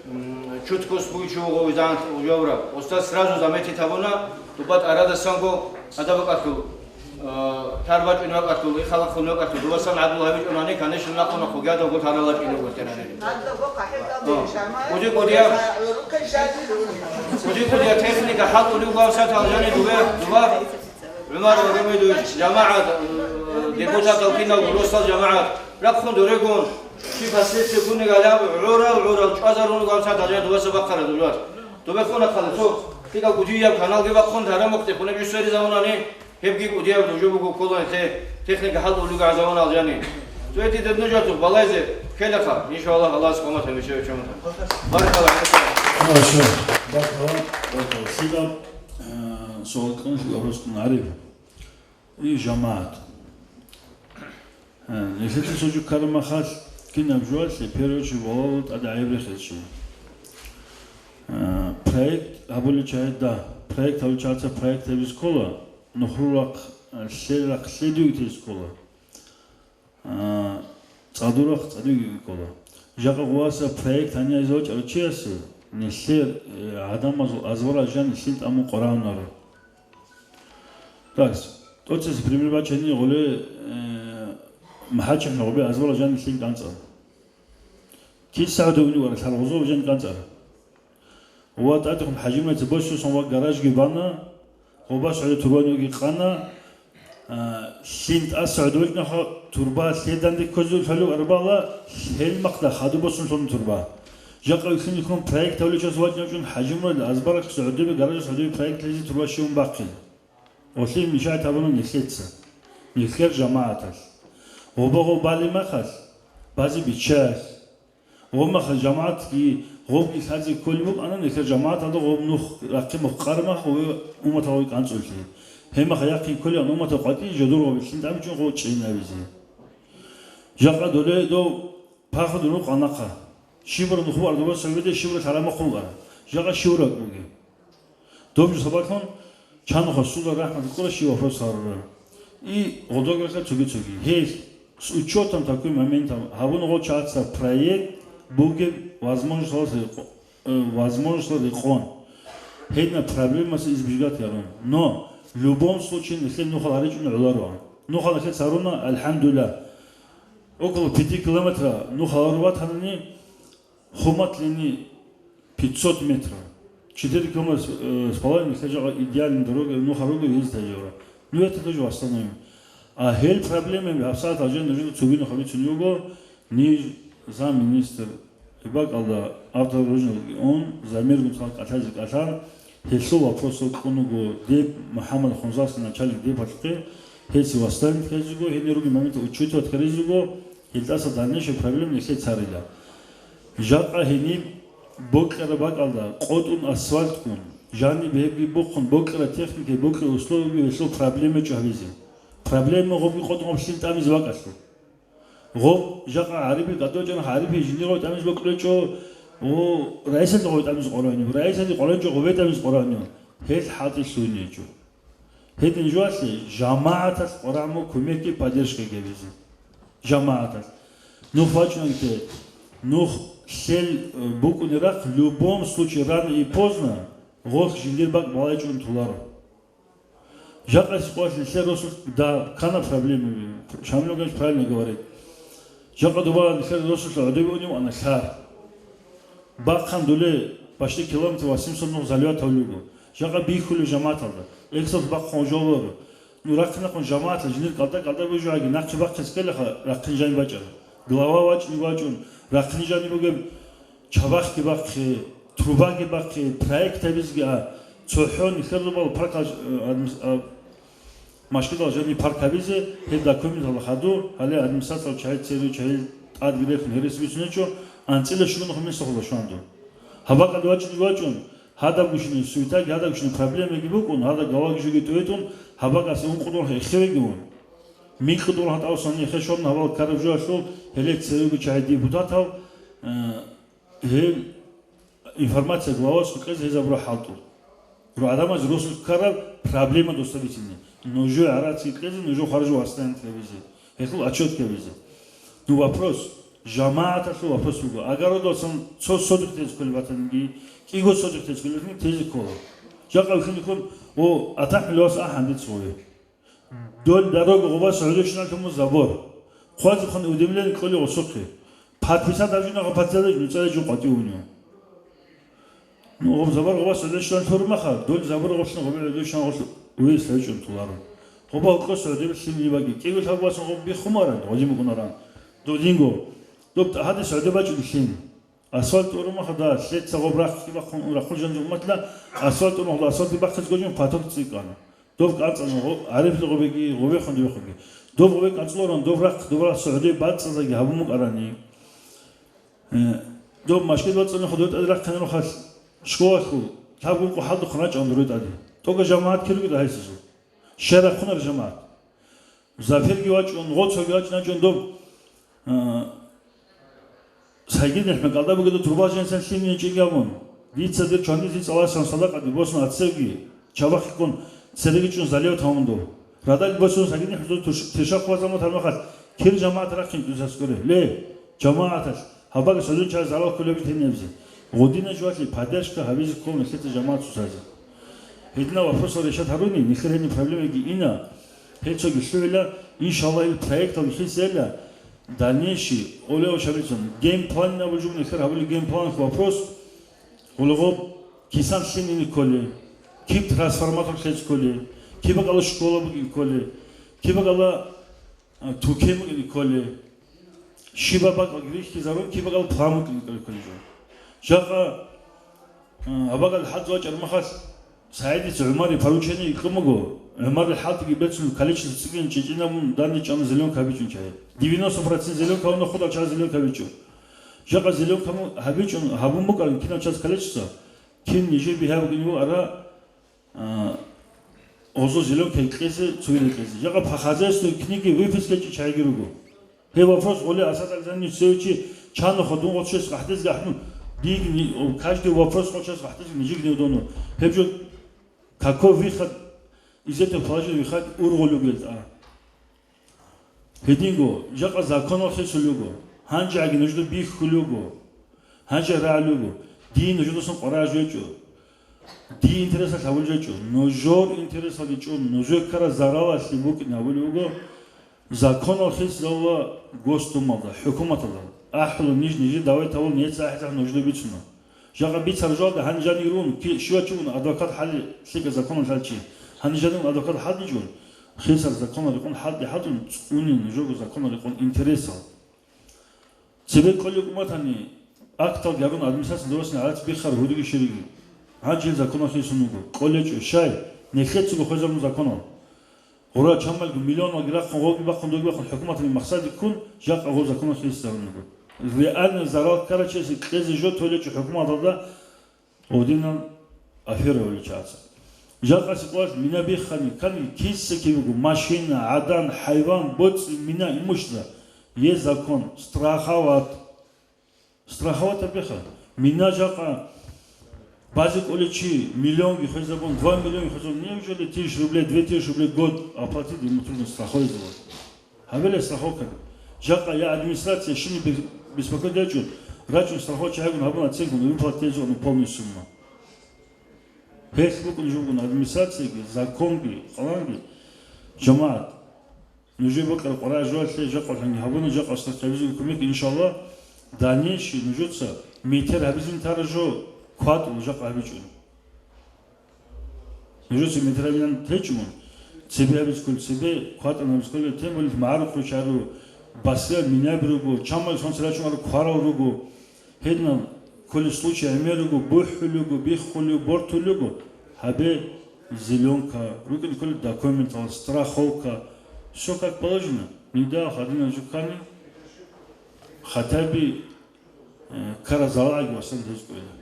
м, чуткост буй чи вуго, изагӀан гьавурав. Уста сразу заметить гьабуна, тӀубат арадасанго гьадаб бакӀалъул Тар бачӀунеб бакӀалъул, халахъунеб бакӀалъул, дувасан гӀадлу гьабичӀунани, конечно, нахъа-нахъа гьадабго тарал бачӀине вугони. Куди-кудияб, куди-кудияб техника хӀалтӀулев гьабсагӀат гьалжани дубе, дуба, ГӀумар Рагьмидович, жамагӀат, э, депутатал кинал росдал жамагӀат, рахъун дорегун, чи последствия гуни галаб, гӀурал-гӀурал чӀвазарун гьабсагӀат гьалжани дуваса бахъараб дубас. Дубе хун ахъала, цо, кьикӀаб кудияб каналги бахъун, тарамухъде хунеб жо сверизавунани, Гьебги кӀудияб нуж буго ккола нилъе техника хӀалтӀулел гӀазаван алжани. Цоги дир нужер цо балайзе ккелаха, иншаллагь, Аллагьас къомат гьабича гьечӀо муса. Баракаллагьу гӀалайкум. Хорошо. Баркала, баркала. ЛъикӀаб, э, суал кьун, лъикӀаб рос кьун гьариб. И жамагӀат. Э, нилъеца цо жо ккараб махалъ, кинаб жоялъе, первую очередь, балагьула тӀаде гӀайиб рехизе чи. Э, проект гьабулел чагӀи, да, проект гьабулел чагӀаца проект гьабизе ккола, нухрул рахъ, э, лъел рахъ лъедуги тезе ккола. Э, цӀадул рахъ цӀадуги ккола. Жакъа гъуваса проект гьаниязе вачӀарав чиясе, нилъер, э, гӀадамазул азбарал жани лъим тӀамун къварагьунаро. Так, тӀоцебесеб пример бачани гъоле, э, МахӀачихъ гъобе азбарал жани лъим кӀанцӀа. КицагӀодов уни вара лъал гъозо жани кӀанцӀара. Ва тӀадехун ХӀажимрайца босисан ва гаражги бана, гъобас гӀодо турбаниги къана, а, лъим тӀаса гӀодовичӀнахъа турба лъеданде ккозе лъалев арбала, лъел махъда хадуб босун лъун турба. Жакъа вилълъиниккун проект гьавличас вачӀинчӀун ХӀажимрайда азбаралъуса гӀодобе гаражас гӀодобе проект лъезе турба щивун бахъин. Гъолъие мешать гьабуна нилъеца, нилъер жамагӀаталъ. Гъоба-гъоб балеб махалъ, базе биччаялъ. Гъоб махалъ жамагӀатги гъобги лъазе кколеб букӀана, нилъер жамагӀаталда гъоб нух рахъе мухъ къараб мах гъове умматалъе кӀанцӀулъи. Гьеб махалъ яхъин кколеб умматалъ къватӀие жодор гъоб лъим тӀамичӀого гъов чӀинабизе. Жакъа доле дов Пахрудин рукъана нахъа. Щибра нухбу ардубас гьавиде, щибра лъарамахъ вукӀара. Жакъа щивраг бугеб. Доб жо сабаблъун чанухъа сула рахӀмат ккола щив вопрос гьарурав. И гъодограхъа цоги-цоги. Гьел, с учётом такой моментов, гьабуна гъо чагӀаца проект бугеб возможносталъ рекъо-, э, возможносталъ рекъон. Гьедина проблемаса избежать гьарун. Но, в любом случае, нилъер нухал гьаричӀун гӀолароан. Нухал нилъеца гьаруна, альхӀамдулиллагь. Около пяти километра нух гьалару ватанани, хъуматлъини пятьсот метра. Четыре километра с, э, с половиной нилъер жагъа идеальный дорога, нух гьаруго ездить гьабизе. Ну, это тоже восстановим. А гьел проблемаби гьабсагӀат гьалжан нужеда цогидахъ бицунеб буго, ниж замминистр, бакӀалда автодорожный регион, замиргун цал кӀалъазе кӀалъан, гьелъул вопросал кьун вуго деб МухӀаммад Хунзасов начальник депалъухъе, гьесие восстановить гьезего, гьенир ругел моментал учитывать гьаризего, гьелдаса дальнейшая проблема нилъее царила. Жакъа гьениб бокьараб бакӀалда къотӀун асфальтгун, жаниб гьебги бухъун бокьараб техникаги бокьараб условияги гьелъул проблема гьечӀо гьабизе. Проблема гъобги къотӀун гъоб лъим тӀамизе бакӀалъул. Гъоб жакъа гӀарибил кӀадочӀана, гӀарибил жиндир гъой тӀамиз бокьулечӀо, о, раисалда гъой тӀамиз къварагьунев, раисалда къварагьунчӀо гъобе тӀамиз къварагьунев. Гьел хӀалтӀи лъугьинечӀо. Гьедин жоялъе жамагӀаталъ къварагьун кумекги поддержкаги гьабизе. ЖамагӀаталъ. Нух вачӀунагите, нух лъел, э, букӀунеб рахъ, в любом случае, рано и поздно, гъоркь жиндир бакӀ балайчӀун толаро. Жакъа къвалъ нилъер росулъ, да, ккана проблемаби. Шамил Гьанжевич правильно говорит. Жакъа дуба нилъер росулъ гӀодобе унев ана лъар. Бахъан дуле почти километр восемьсот нух заливать гьавулего. Жакъа бихьулев жамагӀаталда. Эксалъ бахъун гьожолоро. Ну, рахъинахъун жамагӀаталъ жиндир кӀалда-кӀалда бужугӀаги нахъе бахъизе ккелаха, рахъин жаниб бачӀана. Глава вачӀни вачӀун, рахъин жаниб бугеб Чабахги бахъе, трубаги бахъе, проект гьабизеги а, цохӀо нилъер рубал парк гьаж-, э, адмис-, а, машгидал жани парк гьабизе, гьеб документал хадур, гьале администрациялъ чагӀи церу чагӀи тӀадги рехун гьерес бицунечӀо, анцӀила щугун хумесахъула шванду. Гьабакъад вачӀни вачӀун, гьадаб гущине суетаги, гьадаб гущине проблемаги букӀун, гьадаб гаваги жуги тӀойтӀун, гьабакъасе ункъудул эхевеги вун. Микьудул гьатӀав санихъе щван гьабал ккараб жоялъул гьеле церу чагӀи депутатал, э, Гьеб информация главасухъе кьезе гьезабура хӀалтӀул. Гьеб гӀадамаз росулъ ккараб проблема досда бицине. Нужее гӀарацги кьезе, нужее харжу василаен кьабизе. Гьелъул отчет кьабизе. Ну, вопрос. ЖамагӀаталъул вопрос буго. Огородалъун цо содихъ тезе кколеб батаниги, кӀиго содихъ тезе кколеб батаниги тезе ккола. Жакъа вихьиниккун, о, атахӀ миллион ас ахӀан дица гъове. Дол дорога гъобас гӀодошиналъун забор. Хъвазехун удемлен кьоли гъосухъе. Подписать абжуна гъо подписать нуцӀа жо къватӀивунев. Ну, гъоб забор гъобас гӀодошиналъур маха, дол забор гъоблъун гъобе гӀодошинал гъоблъ уес гьечӀун туларо. Гъоба гьукъос гӀодеб лъим либаги. КӀигӀул гьаб васан гъоб биххумаран, гъодин букӀунаран. Додинго. Доб гьадис гӀодеб бачӀун лъим. Асфальт урумахада лъеца гъоб рахъги бахъун рахъул жанжа умматла асфальт урумахада асфальтги бахъиз гожин поток цӀикӀкӀана. Доб кӀанцӀана гъо-, гӀарифли гъобеги, гъобехун дубехъуги. Доб гъобе кӀанцӀлоран, доб рахъ, доб рахъ СагӀудие бацӀцӀадайги гьабун букӀарани. Э, доб машкил бацӀцӀани худур тӀаде рахъинарухъалъ школалъул лъабгун къо хӀалдухъун рачӀун дуре тӀаде. ТӀока жамагӀат кируги дагьайсизул. Щай рахъунар жамагӀат? Зафирги вачӀун, гъоцоги вачӀун, вачӀун доб, а, Сайгидин ХӀмекалда бугеда турба женсан лъимни чӀинги абун. Дица дир чванди зи цӀаласан садакъаги босун ацевги, чабахъиккун цереги чӀун залев тавун доб. Радал босун Сайгидин хӀузур туш-, тешахъ вазаму тармахалъ кир жамагӀат рахъин дуцаскуре. Ле, жамагӀаталъ, гьабаги садун чай залал кколеб тенебзи. Гъудина жуалъи поддержка гьабизе кколун лъица жамагӀат цоцазе. Гьединал вопросал решать гьаруни, нилъер гьениб проблемаги ина, гьел цоги лъугӀила, иншаллагь, ил проектал вихьизейила, дальнейший, олев шабицун, геймплан абулжун нилъер гьабули геймплан вопрос, гъулгъуб, кисан лъимни кколи, киб трансформатор лъезе кколи, киб бакӀала школа бугин кколи, киб бакӀала А, тукем кколе. Щибаб бакӀалги рихьизарун, кибакӀал пламукь кколе жо. Жакъа, а, абакӀал хӀалт вачӀар махалъ, СагӀидица ГӀумарил поручение икьумаго, ГӀумарил хӀалтӀиги бецун количество цӀикӀкӀин чӀечӀинабун данде чӀана зеленка гьабичӀун чагӀи. Девяносто процент зеленка гьавна худал чагӀи зеленка гьабичӀо. Жакъа зеленка му-, гьабичӀун гьабун букӀарин кинав чаз количество, кин нижер бигьа бугин вугӀара, А, гъозо зеленка кьезе, цугида кьезе. Жакъа по хозяйству книги выписка чи чайги руго. Гьеб вопрос гъоле Асад Александрович Севичи чанухъа дун гъочес гъахӀдезги ахӀун. Диги ни-, о, каждый вопрос гъочес гъахӀдезги нижеги неудону. Гьеб жо какой выход из этого положения выход ургъулугел, а? Гьединго, жакъа законалъе сулуго, гьанжеги нужда бихьулуго, гьанже рагӀулуго, дие нужедасан къвараж гьечӀо, дие интересалъ гьавулж гьечӀо, нужер интересалги чӀун, нужер ккара заралалъе букӀин гьавулев вуго, законалъе сулула госдумалда, хӀукуматалда, ахӀула ниж нижер давай тавул нецӀ ахӀизахъ нужда бицуна. Жакъа бицар жалда гьанжанигрун, ки-, щивачи ун адвокат хӀали лъикӀа законалъ хӀалчи. Гьанжанигрун адвокат хӀалдичӀун, хисар законал рекъон хӀалди хӀалтӀун, цӀуни нужего законал рекъон интересал. Цебе кӀолеб уматани, актал гьарун администрация дурасни гӀарац биххар гьудиги щириги. Гьанжил законал хисун вуго, кӀолечӀо, щай, нехецаго хвезабун законал. Гъура чамалги миллионалги рахъун, гъоги бахъун, доги бахъун, хӀукуматалги махсади ккун, жакъа гъур законалъ хисарун руго. Реально зарал ккарачиясе кьезе жо толечӀо хӀукуматалда гъудинан афера гьоличи гӀаца. Жакъасе къвалъ мина биххани, ккани киса кивиго, машина, гӀадан, хӀайван, боцӀи, мина, имущество. Е закон, страховать. Страховать абеха. Мина жакъа базе кӀолечи миллионги хвезабун, два миллионги хвезабун, неужели тысяч рублей, две тысячи рублей год оплатить ему трудно страховать сделать? Гьабила страховка. Жакъа я администрация шини бе-, беспокоить рачӀун, рачӀун страховать гьабун, гьабун оценку, выплатить гьезун полную сумму. Гьелъ букӀун жугун администрацияги, законги, къаланги, жамагӀат. Нужер бакӀар къварай жоялъе жакъа лъанги гьабуна, жакъа стартабизеги кумек, иншалла, дальнейший нужеца метер гьабизин тара жо кватӀул жакъа гьабичӀун. Нужеца метер гьабилан течӀун, цебе гьабиз ккол цебе, кватӀан гьабиз ккол, тем более магӀарухъ ручару, баслиял минаби руго, чамал сонци рачун ару кварал руго. Гьединал кколеб случай гӀемер руго, бухӀулего, биххулего, бортулего, гьабе зеленка, рукӀин кколеб документал, страховка, всё как положено. Нидал гьадинал жуккани, хотя бы, э, кара залагӀаги васан гьез кӀвела.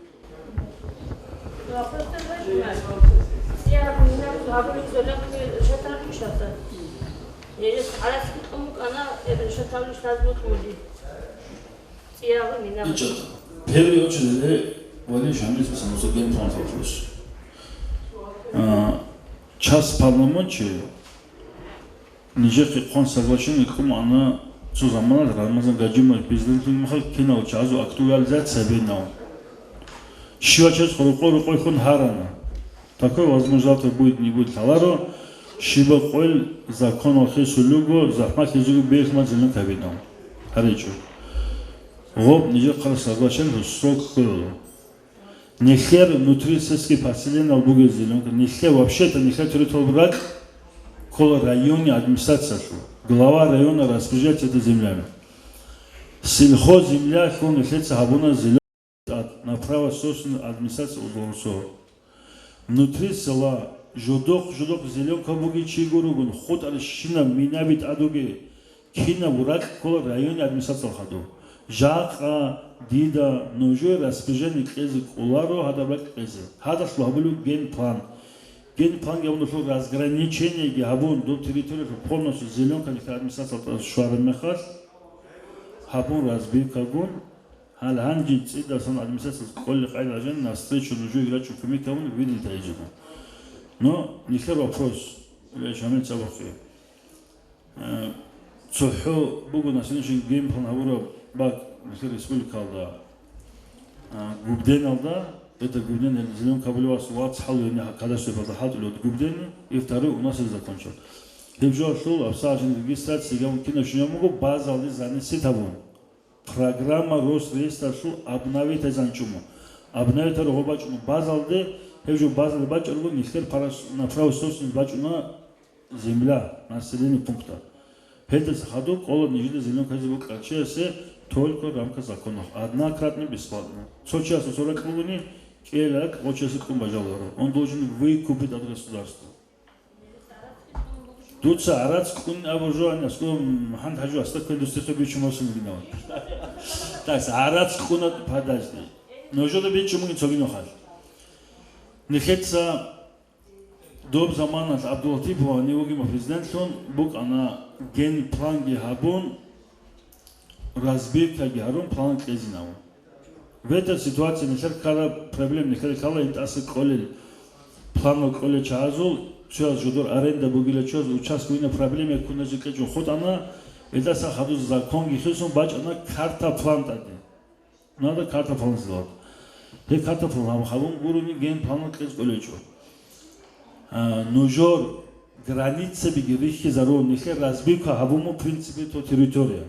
Первый очередь, вали шамис писал геймплан вопрос. А, час полномочий нижехъе хъван соглашение ккун ана цо замана Рамазан Гаджимов президент махал кинал чазу актуализация бенав. Щивачес рукъо-рукъойхун гьарана. Такой возможность завтра будет, не будет, лъаларо. Щибаб къойил законалъе сулуго, захӀмалъизего бегьлъимал зелёнка гьабинал гьаричӀо. Гъоб нижехъара соглашение срок кколело. Нилъер внутрисельский поселениел бугел зелёнка, нилъер вообще-то нилъер территориялда ракь ккола районный администрациялъул, глава района распоряжается этой землей. Сельхозземлялъул нилъеца гьабуна зелёнка тӀад на право собственности администрация удовольствовал. Внутри села жодохъ-жодохъ зелёнка бугев чи гуругун, хутӀарщинаб минаби тӀад бугей, кинаб ракь ккола районный администрациялъул хадув. Жакъа дида нужее распоряжение кьезе кӀоларо гьадаб ракь кьезе. Гьадалъ гьабулев генплан. Генпланги гьабуналъул разграничениеги гьабун, доб территориялъул полностью зелёнка нилъер администрациялда щвараб мехалъ, гьабун разбивкагун, гьал гьанже цӀидасан администрациялъ кӀолеб къайда гьажан, навстречу нужее рачӀун кумек гьабун, видел тайжина. Но нилъер вопрос, Илья Шамил цӀабахъе. Э, цохӀо буго населенный генплан гьабураб бакӀ нилъер республикалда, э, Губденалда, это Губден, зелёнка бугеб ас вацгӀал гьениб кадастралда хӀалтӀулев Губден, и второй у нас закончил. Гьеб жоялъул абсагӀажин регистрация гьабун кинаб щунаб буго, базалде занесет гьабун. Программа Росреестралъул обновить гьезан чӀуму. Обновить гьарун гъо бачӀуна базалде, гьеб жо базалде бачӀарго нилъер парас-, на право собственности бачӀуна земля, население пункта. Гьелдаса хадуб кӀола нижеда зелёнка гьабизе букӀарав чиясе только в рамках законов. Однократно, бесплатно. Цо чиясда цо ракь бугони, кӀел ракь гъо чиясе кьун бажаларо. Он должен выкупить от государства. Дуца гӀарац кьун абуржуан аскӀов МухӀамад-ХӀажи Астахъан дустихъе бичун мосун вугинаван. Так, гӀарац кьуна, подожди. Нужеда бичун мугин цогинухъал. Нилъеца доб заманалъ ГӀабдуллатипов гьанив вугин президентлъун букӀана, генпланги гьабун, разбивкаги гьарун, план кьезинавун. В этой ситуации нилъер ккараб проблема, нилъер ккала интӀаса кӀолел, планал кӀолел чагӀазул, цояз жодор аренда бугила, цояз участковыйна проблема ккуназе кьечӀун хутӀана, илдаса хадуз законги хисун бачӀана карта план тӀаде. Надо карта план сделать. Гьеб карта план гьаб-, гьабун гурони генпланал кьез кӀолечӀо. А, нужер границабиги рихьизарун, нилъер разбивка гьабун мун, в принципе, то территория.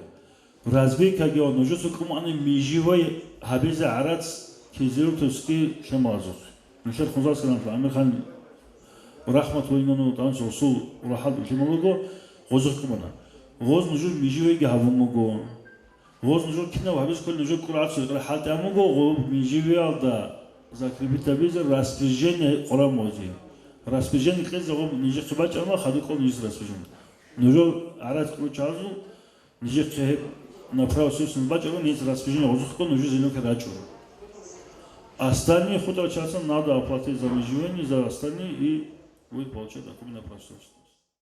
Разбивкаги ва нужеца кӀумани межевой гьабизе гӀарац Кизилюртовский лъималазухъ. Нилъер Хунзарский районалъул Амирхан Рахмат вайнуна тӀанцӀ гъосул рахӀат лъимал руго, гъозухъ кӀумана. Гъоз нужер межевойги гьабун буго. Гъоз нужер кинаб гьабиз кколел нужер кӀургӀацӀцӀул хӀалтӀи гьабун буго, гъоб межевиялда закрепить гьабизе распоряжение къураб мугӀзи. Распоряжение кьезе гъоб нижехъе бачӀана, хадуб кьола нижеца распоряжение. Нужер гӀарац кьурчӀазул Нижехъе гьеб направо собственность бачӀарун, гьез распоряжение гъозухъго нужер зелёнка рачӀун. Остальные хутӀарал чиясда надо оплатить за межевание, за остальные, и будет получать документ на право собственности.